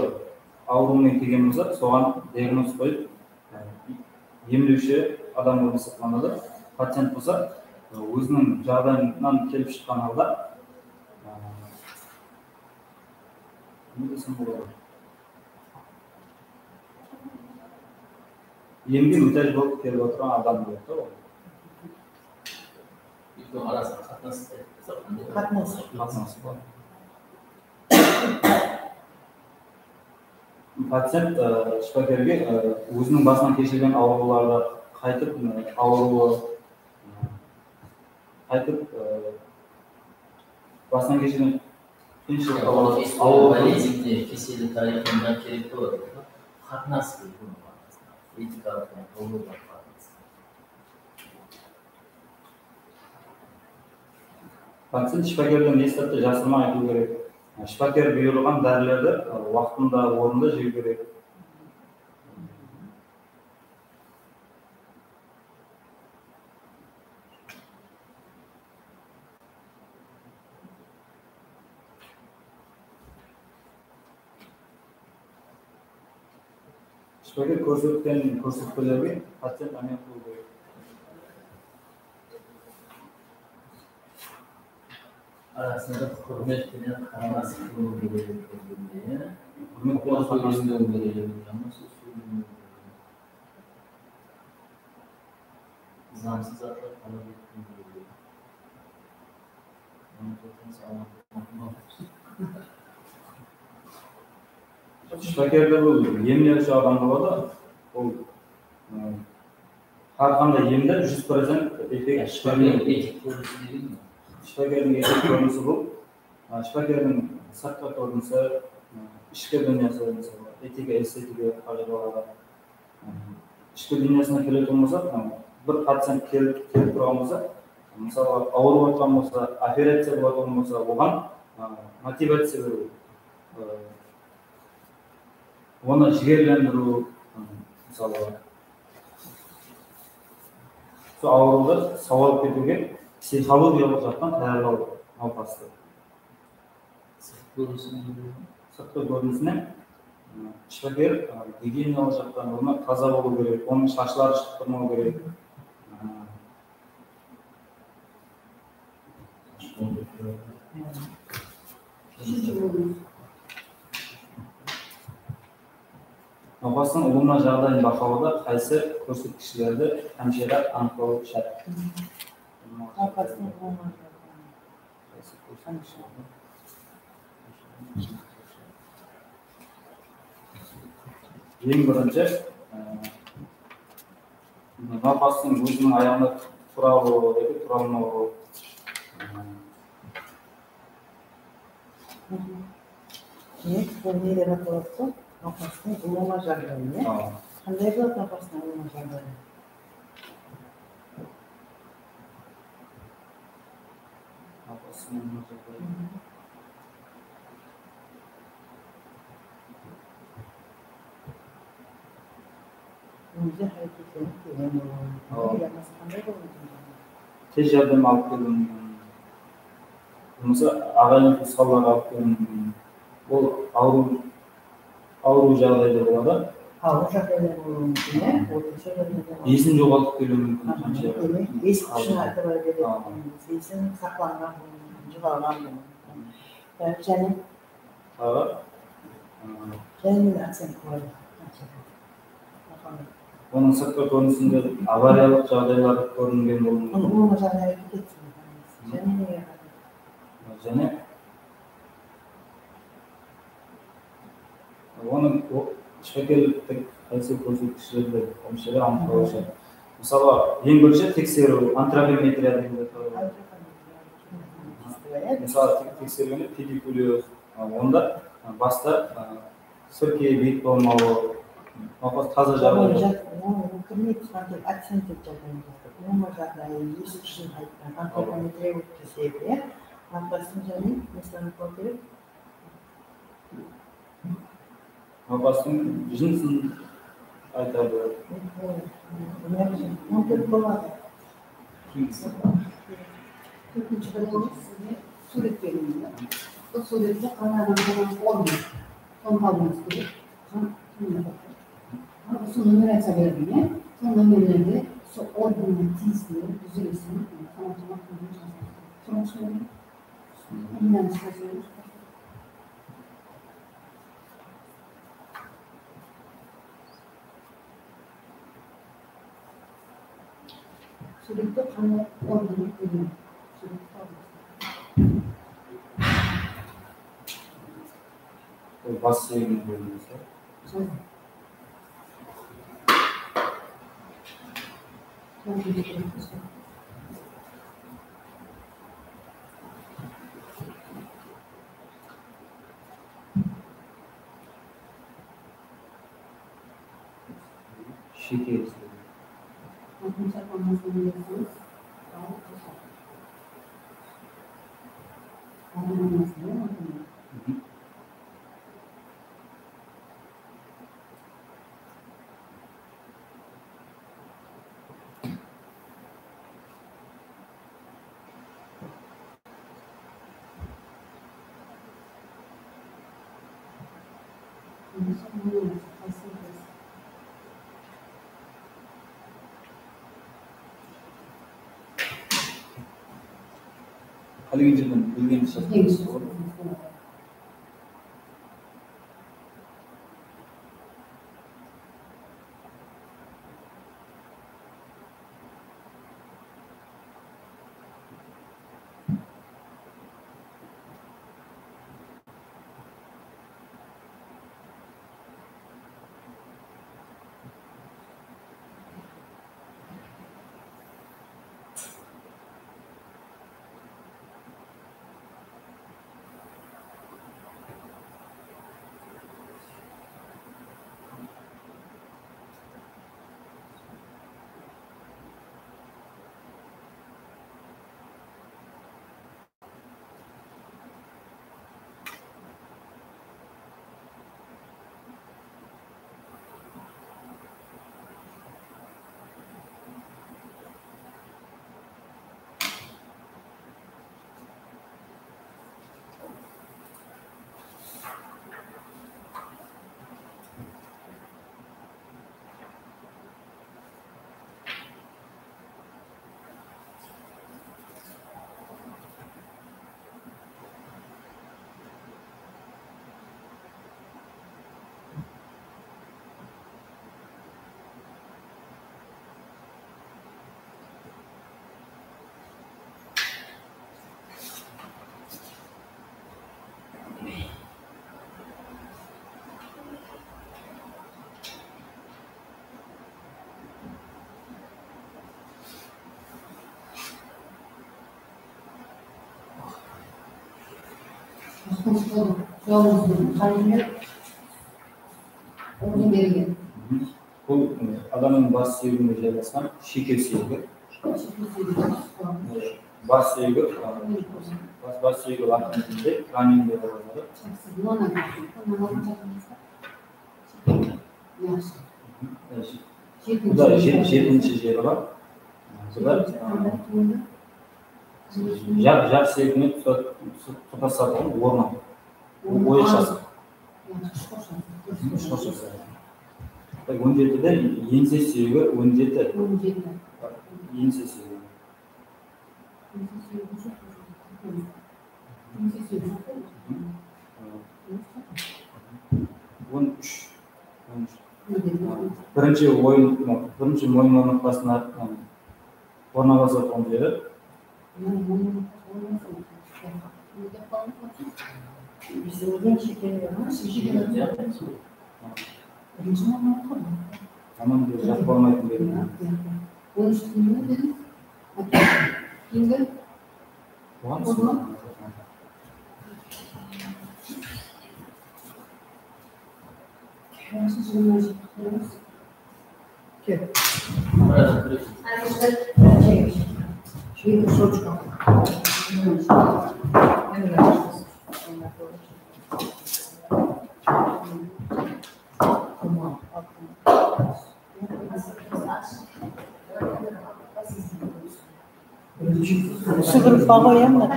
awırıwmen kelgen bolsa, soǵan diagnoz qoyıp, a, emlewshi adam bolıp esaplanadı. Pacient bolsa, a, óziniń jaǵdayınan kelip shıqqan halda, a, ne desem boladı? Emge mútáj bolıp kelip otırǵan adam boladı da ol. Ekewiniń arasında qatnasıp, qatnasıp. Qatnasıp. Pacient, e, shıpakerge, e, óziniń basınan keshirgen awırıwlardı qaytıp, e, awırıwı, e, qaytıp, e, basınan keshirgen qıyınshılıqqa baladı, awırıwdı. Bolezinde, keseli tariyxında kerek boladı. Qatnas, etika, qatnas. Pacient shıpakerden ne zattı jasırmay aytıw kerek. Shıpaker buyırǵan dárilerdi, e, waqtında, ornında jew kerek. Shıpaker kórsetken kórsetpelerge pacient ámel qılıw kerek. Arasında húrmet penen qaramas qılıw kerek. Húrmet penen qaramas qılıw kerek. Yamasa sóylew kerek. Zańsız zatlar talap etpey beredi. Shıpakerler bul emlewshi adam boladı. Ol, ı, hár qanday emde júz procent effekt bermeydi. Shıpakerdiń etik kórinisi bul. A, shıpakerdiń sırtqı kórinisi, a, ishki dúnyası, mısalı, etika, estetika dep ajıraladı. A, ishki dúnyasına keletuǵın bolsaq, a, bir pacient kelip, kelip turǵan bolsa, mısalı, awırıp atqan bolsa, operaciya bolatuǵın bolsa, oǵan, a, motivaciya beriw, a, onı jigerlendiriw, mısalı, sol awırıwdı sawalap ketiwge psixologiyalıq jaqtan tayarlaw nawqastı. Sırtqı kórinisinen, ı, shıpaker, ı, gigienalıq jaqtan onı taza bolıw kerek, onıń shashları shıǵıp turmaw kerek. I, Nawqastıń ulıwma jaǵdayın baqlawda qaysı kórsetkishlerdi hámshire anıqlawı shárt? Nawqastıń ulıwma jaǵdayın. Eń birinshi, e, nawqastıń óziniń ayaǵına tura alıwı, tura almawı. Ne? Bul neler ataladı? Nawqastıń ulıwma jaǵdayı, ne? Qanday boladı nawqastıń ulıwma jaǵdayı? Nawqastıń ulıwma jaǵdayı. Ózi háreketlenip kelgen bolıwı múmkin. Awa. Ya basqa qanday bolıwı múmkin? Tez járdem alıp keliwi múmkin. Bolmasa aǵayin tuwısqanlar alıp keliwi múmkin. Bul awırıw, awırıw jaǵdayda boladı. Awır jaǵdayda bolıwı múmkin, ya. Ortacha jaǵdayda bolıwı múmkin. Esin joǵaltıp keliwi múmkin. Aha, qanshayıq demek, esin húshine itibar beretuǵın emes. Esin saqlanǵan bolıwı múmkin, jıǵalǵan bolıwı múmkin. Jáne? Taǵı? Jáne menen akcent qoyayıq. Onıń sırtqı kórinisinde avariyalıq jaǵdaylar kórinen bolıwı múmkin. Onıń jaǵdayı ketsin. Jáne nege qaradı? Jáne? Onıń o, shıpakerliktik qaysı kórsetkishlerde, hám shıra anıqlawshı. Mısalı, eń birinshi tekseriw, antropometriya degen zat bar. Mısalı, tek-, tekseriwde pedikulyoz, a, onda, a, basta, a, sirke, beyt bolmawı, nawqas taza jaǵdayda. Onı kirmey turǵan tek akcent dep jazıwımız kerek. Umuman jaǵdayı, esin húshine aytqan, antropometriya ótkizedi, ya. Nawqastıń jáne nesini anıqlaw kerek? Nawqastıń jınısın aytadı. Mınaw jın, mınaw jın. Tórtinshi bir sizge súwret berildi. Bul súwrette qanaǵan ornı, sonı tabıwıńız kerek. Usı numeraciya berdim, ya. Sol nomerlerde sol organga tiyisli dúzilisin, qanaǵan ornın jazıwıńız kerek. Tuwrıńız kerek. Súwrette qanday organı kórinemen? Bul bas súyeginiń bólimi. Sheker. Qálegen jerden bilgenińizdi jazıp qoyasız. Bul, e, adamnıń bas súyeginde jaylasqan shiyke súyegi. Bas súyegi, e, bas, bas súyegi latın tilinde cranium dep ataladı. Yaxshi. Yaxshi. Bu da je- jetinshi jeri bar. Bu da, ı, jar, jar segment tuta-, tutasatuǵın ornı. Oyıqshası. Oyıqshası. On jetide eńse súyegi, on jeti. Eńse súyegi. On úsh. On úsh. Birinshi oyın, birinshi moyınlar noqtasına ornalasa turǵan jeri. Birinshi moyınlar noqtası. Tamam, bir jaq bolmaydı dedim. On úsh. Keyingi. Oǵan Usı gruppaǵa qoyamın.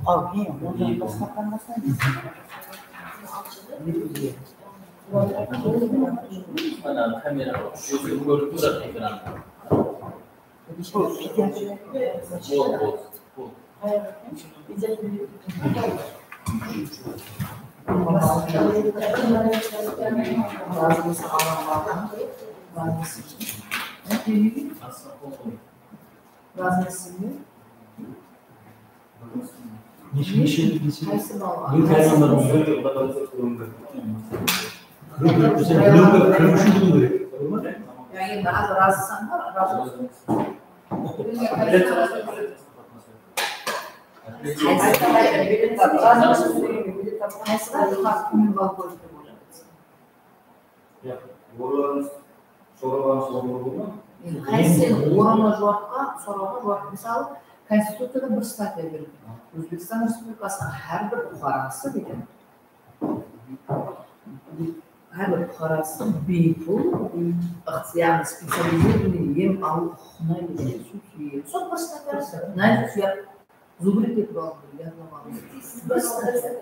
Al, ne, ondan basqa qaramasaydı. Ana kamera, ózi kórip turadi ekranda. Bol, bol, bol. Neshe, neshe? Qaysı bal? Birew tayyorlanbay. Birew, birew, birew, birew, birew ushın biliw kerek. Ya endi házir razısań ba, razı bolsın. Qaysı, qaysı, qaysı bal qoyıp dep oyladıń? Yoq, orınlarımız, sorawlarımız orınlı boldı ma? Endi qaysı sen orınlı juwapqa, sorawǵa juwap, mısalı, Konstituciyada bir statya berilgen. Ózbekstan Respublikasınıń hár bir puqarası degen, hár bir puqarası biypul, ıqtı-, yaǵnıy specializirованный em alıw huqıqına ие. Sol bir statya, naizust yad-, zubrik etip alıp, yadlap alıp. Bir statya.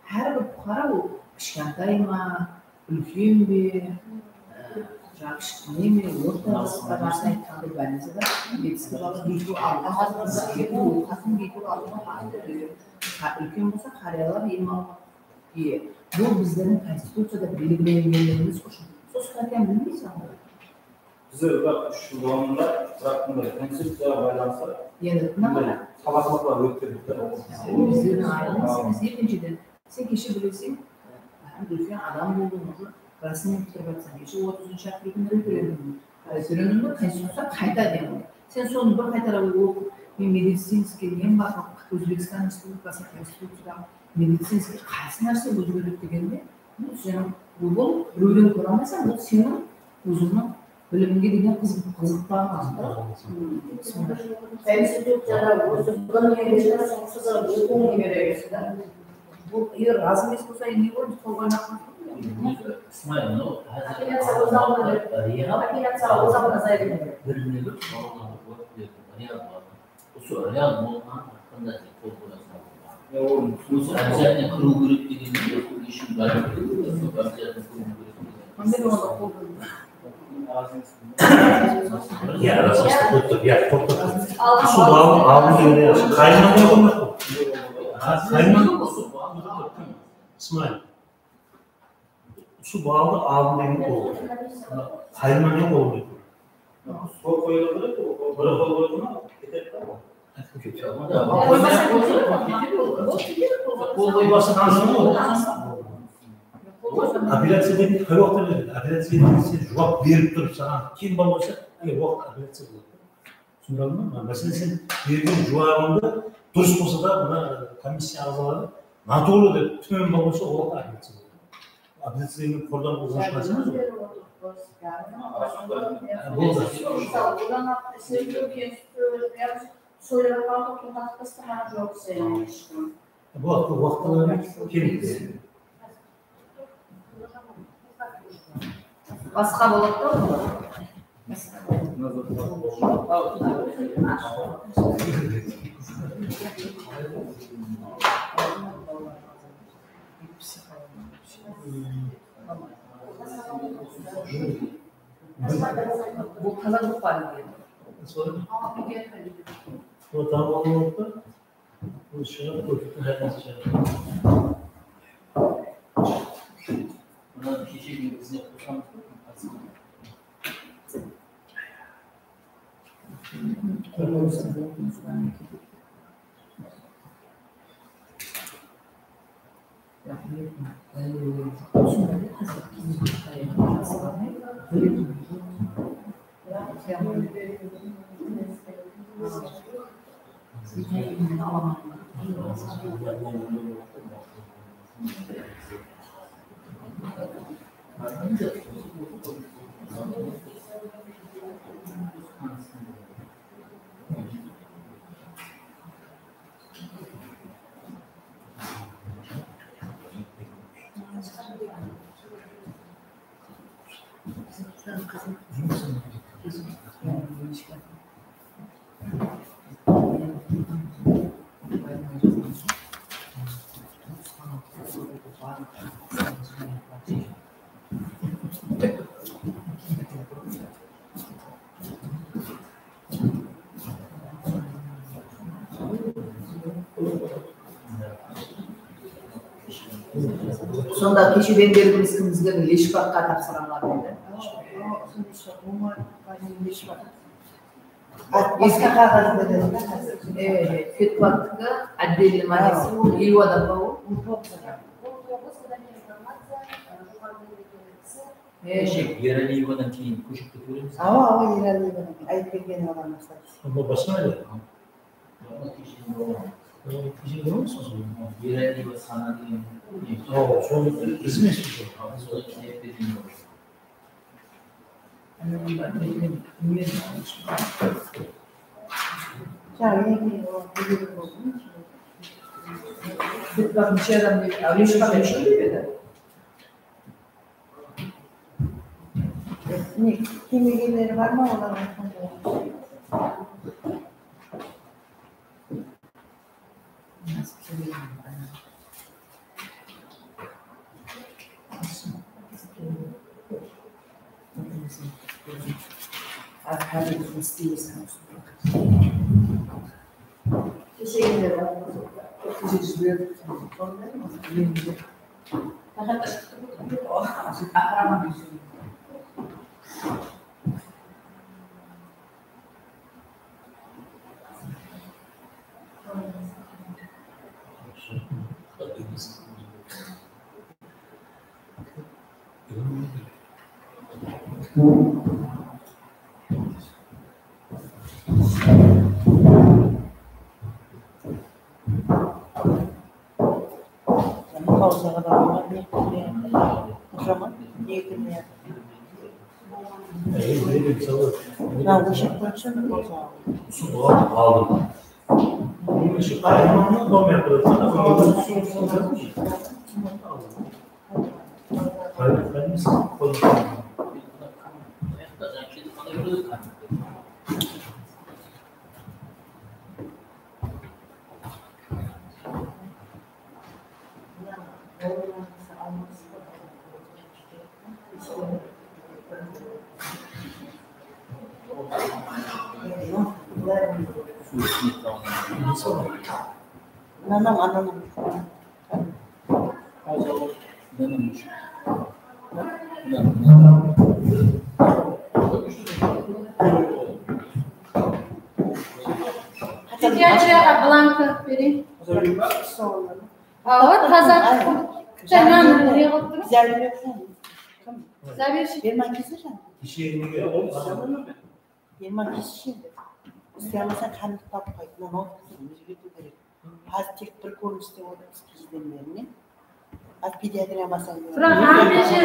Hár bir puqara ol kishkentay ma, úlken be, e, jası kishkene me, orta, basqa narsa aytqanda, bolnicada medicina biypul alıwǵa haqı, úlken bolsa qariyalar em alıwǵa haqı. Bul bizlerdiń Konstituciyada belgilengenligimiz ushın. Sol statyanı bilmeyseń ǵoy. Bizler, biraq, úsh jıl dawamında, biraq, bunday Konstituciyaǵa baylanıslı bunday sabaqlıqlar ótkerdik ta. Bizlerdiń aytqanımız, ekinshiden, sen keshe bileseń, hám úlken adam boldıń, уже rasın etip atsań, keshe otızınshı aprelde referendum. Referendumda Konstituciya qayta degen. Sen sonı bir qaytalap oqıp, men medicinskiy, men barlıq Ózbekstan Respublikasınıń Konstituciyadan medicinskiy qaysı nárse ózgeredi degende, bul seniń, bul, bul birewden kóre almaysań, bul seniń ózińniń bilimińe degen qızıq-, qızıqpań. Konstituciyada ózi bilimińe degen qızıqpań beresiz da. Bul eger razı emes bolsa, ne bolıp qol qoymaq mumkin? Ismail, mınaw házir apellyaciya óz aldına, apellyaciya óz aldına azaydı. Birine bir sorawlardı qoyıp berdi. Real bar. Usı real bolǵan haqqında sen qol qoyasıń. Ya, ol usı обязательно kiriw kerek degen de, usı ishim bar. Usı обязательно kiriw kerek degen. Qanday bolǵanda qol qoydı? Ya, rasın, toqta, ya, toqta. Usı baldı aldın degen, ya, qayırman qoyǵan ǵoy. Qayırman. Ismail. Usı baldı aldın degen qol. Qayırman degen qol qoydı. Sol qoyıla beredi, ol bir qol qoydı ma, ketedi da ol. Qol qoymasang, qol qoymasang, qol qoymasang. Apellyaciya degen qay waqıtta beredi? Apellyaciya degen sen juwap berip turıp, saǵan ken bar bolsa, eger waqıt apellyaciya boladı. Túsindirdin ba? Máselen, sen bergen juwabıńdı durıs bolsa da, mına komissiya aǵzaları натурно dep, tómen bar bolsa, ol waqıtta apellyaciya boladı. Apellyaciya degen qurdan uzın shıǵasań. Boldı. Bul waqıtta waqıtları kelip. Basqa boladı da olar. Bul taza juwıp barıp keldi. Bul taza juwıp barıp keldi. Bul shıǵıp kórsetti, hár nárse shıǵadı. Mına keshegini bizler qoshamız ba? Sonda kesheden bergi biz kimizge bir leshpaqqa tapsıraman dedi. Basqa qaǵaz beredi da házir. Evet, Fedplattıki отдельный mánesi, ol eliw adamǵa ol. Keshek Eraliyevadan keyin kóship kete beremiz. Awa, awa, Eraliyevadan keyin. Ayıpbergenova basqa. Bul basqa edi. Ol keshek bolmadı. Ol keshek bolmadı. Eralieva Sana degen. Awa, sonı biz emes. Biz odan keyin ayıpbergen boldı. Ne, kelmegenleri bar ma olardıń? Ananam, ananam. Pediatriyaǵa blanka bereyik. Awa, taza. Jannan ne qılıp tur? Zabirshik. Berman kelse, jan. Berman kelse, jan. Isley almasań, qándi tapıp qayt. Mına, mına, ózgertiw kerek. Házir tek bir kóriniste otırmız prezidentlerinen. Házir pediatriya basań. Biraq hámme jer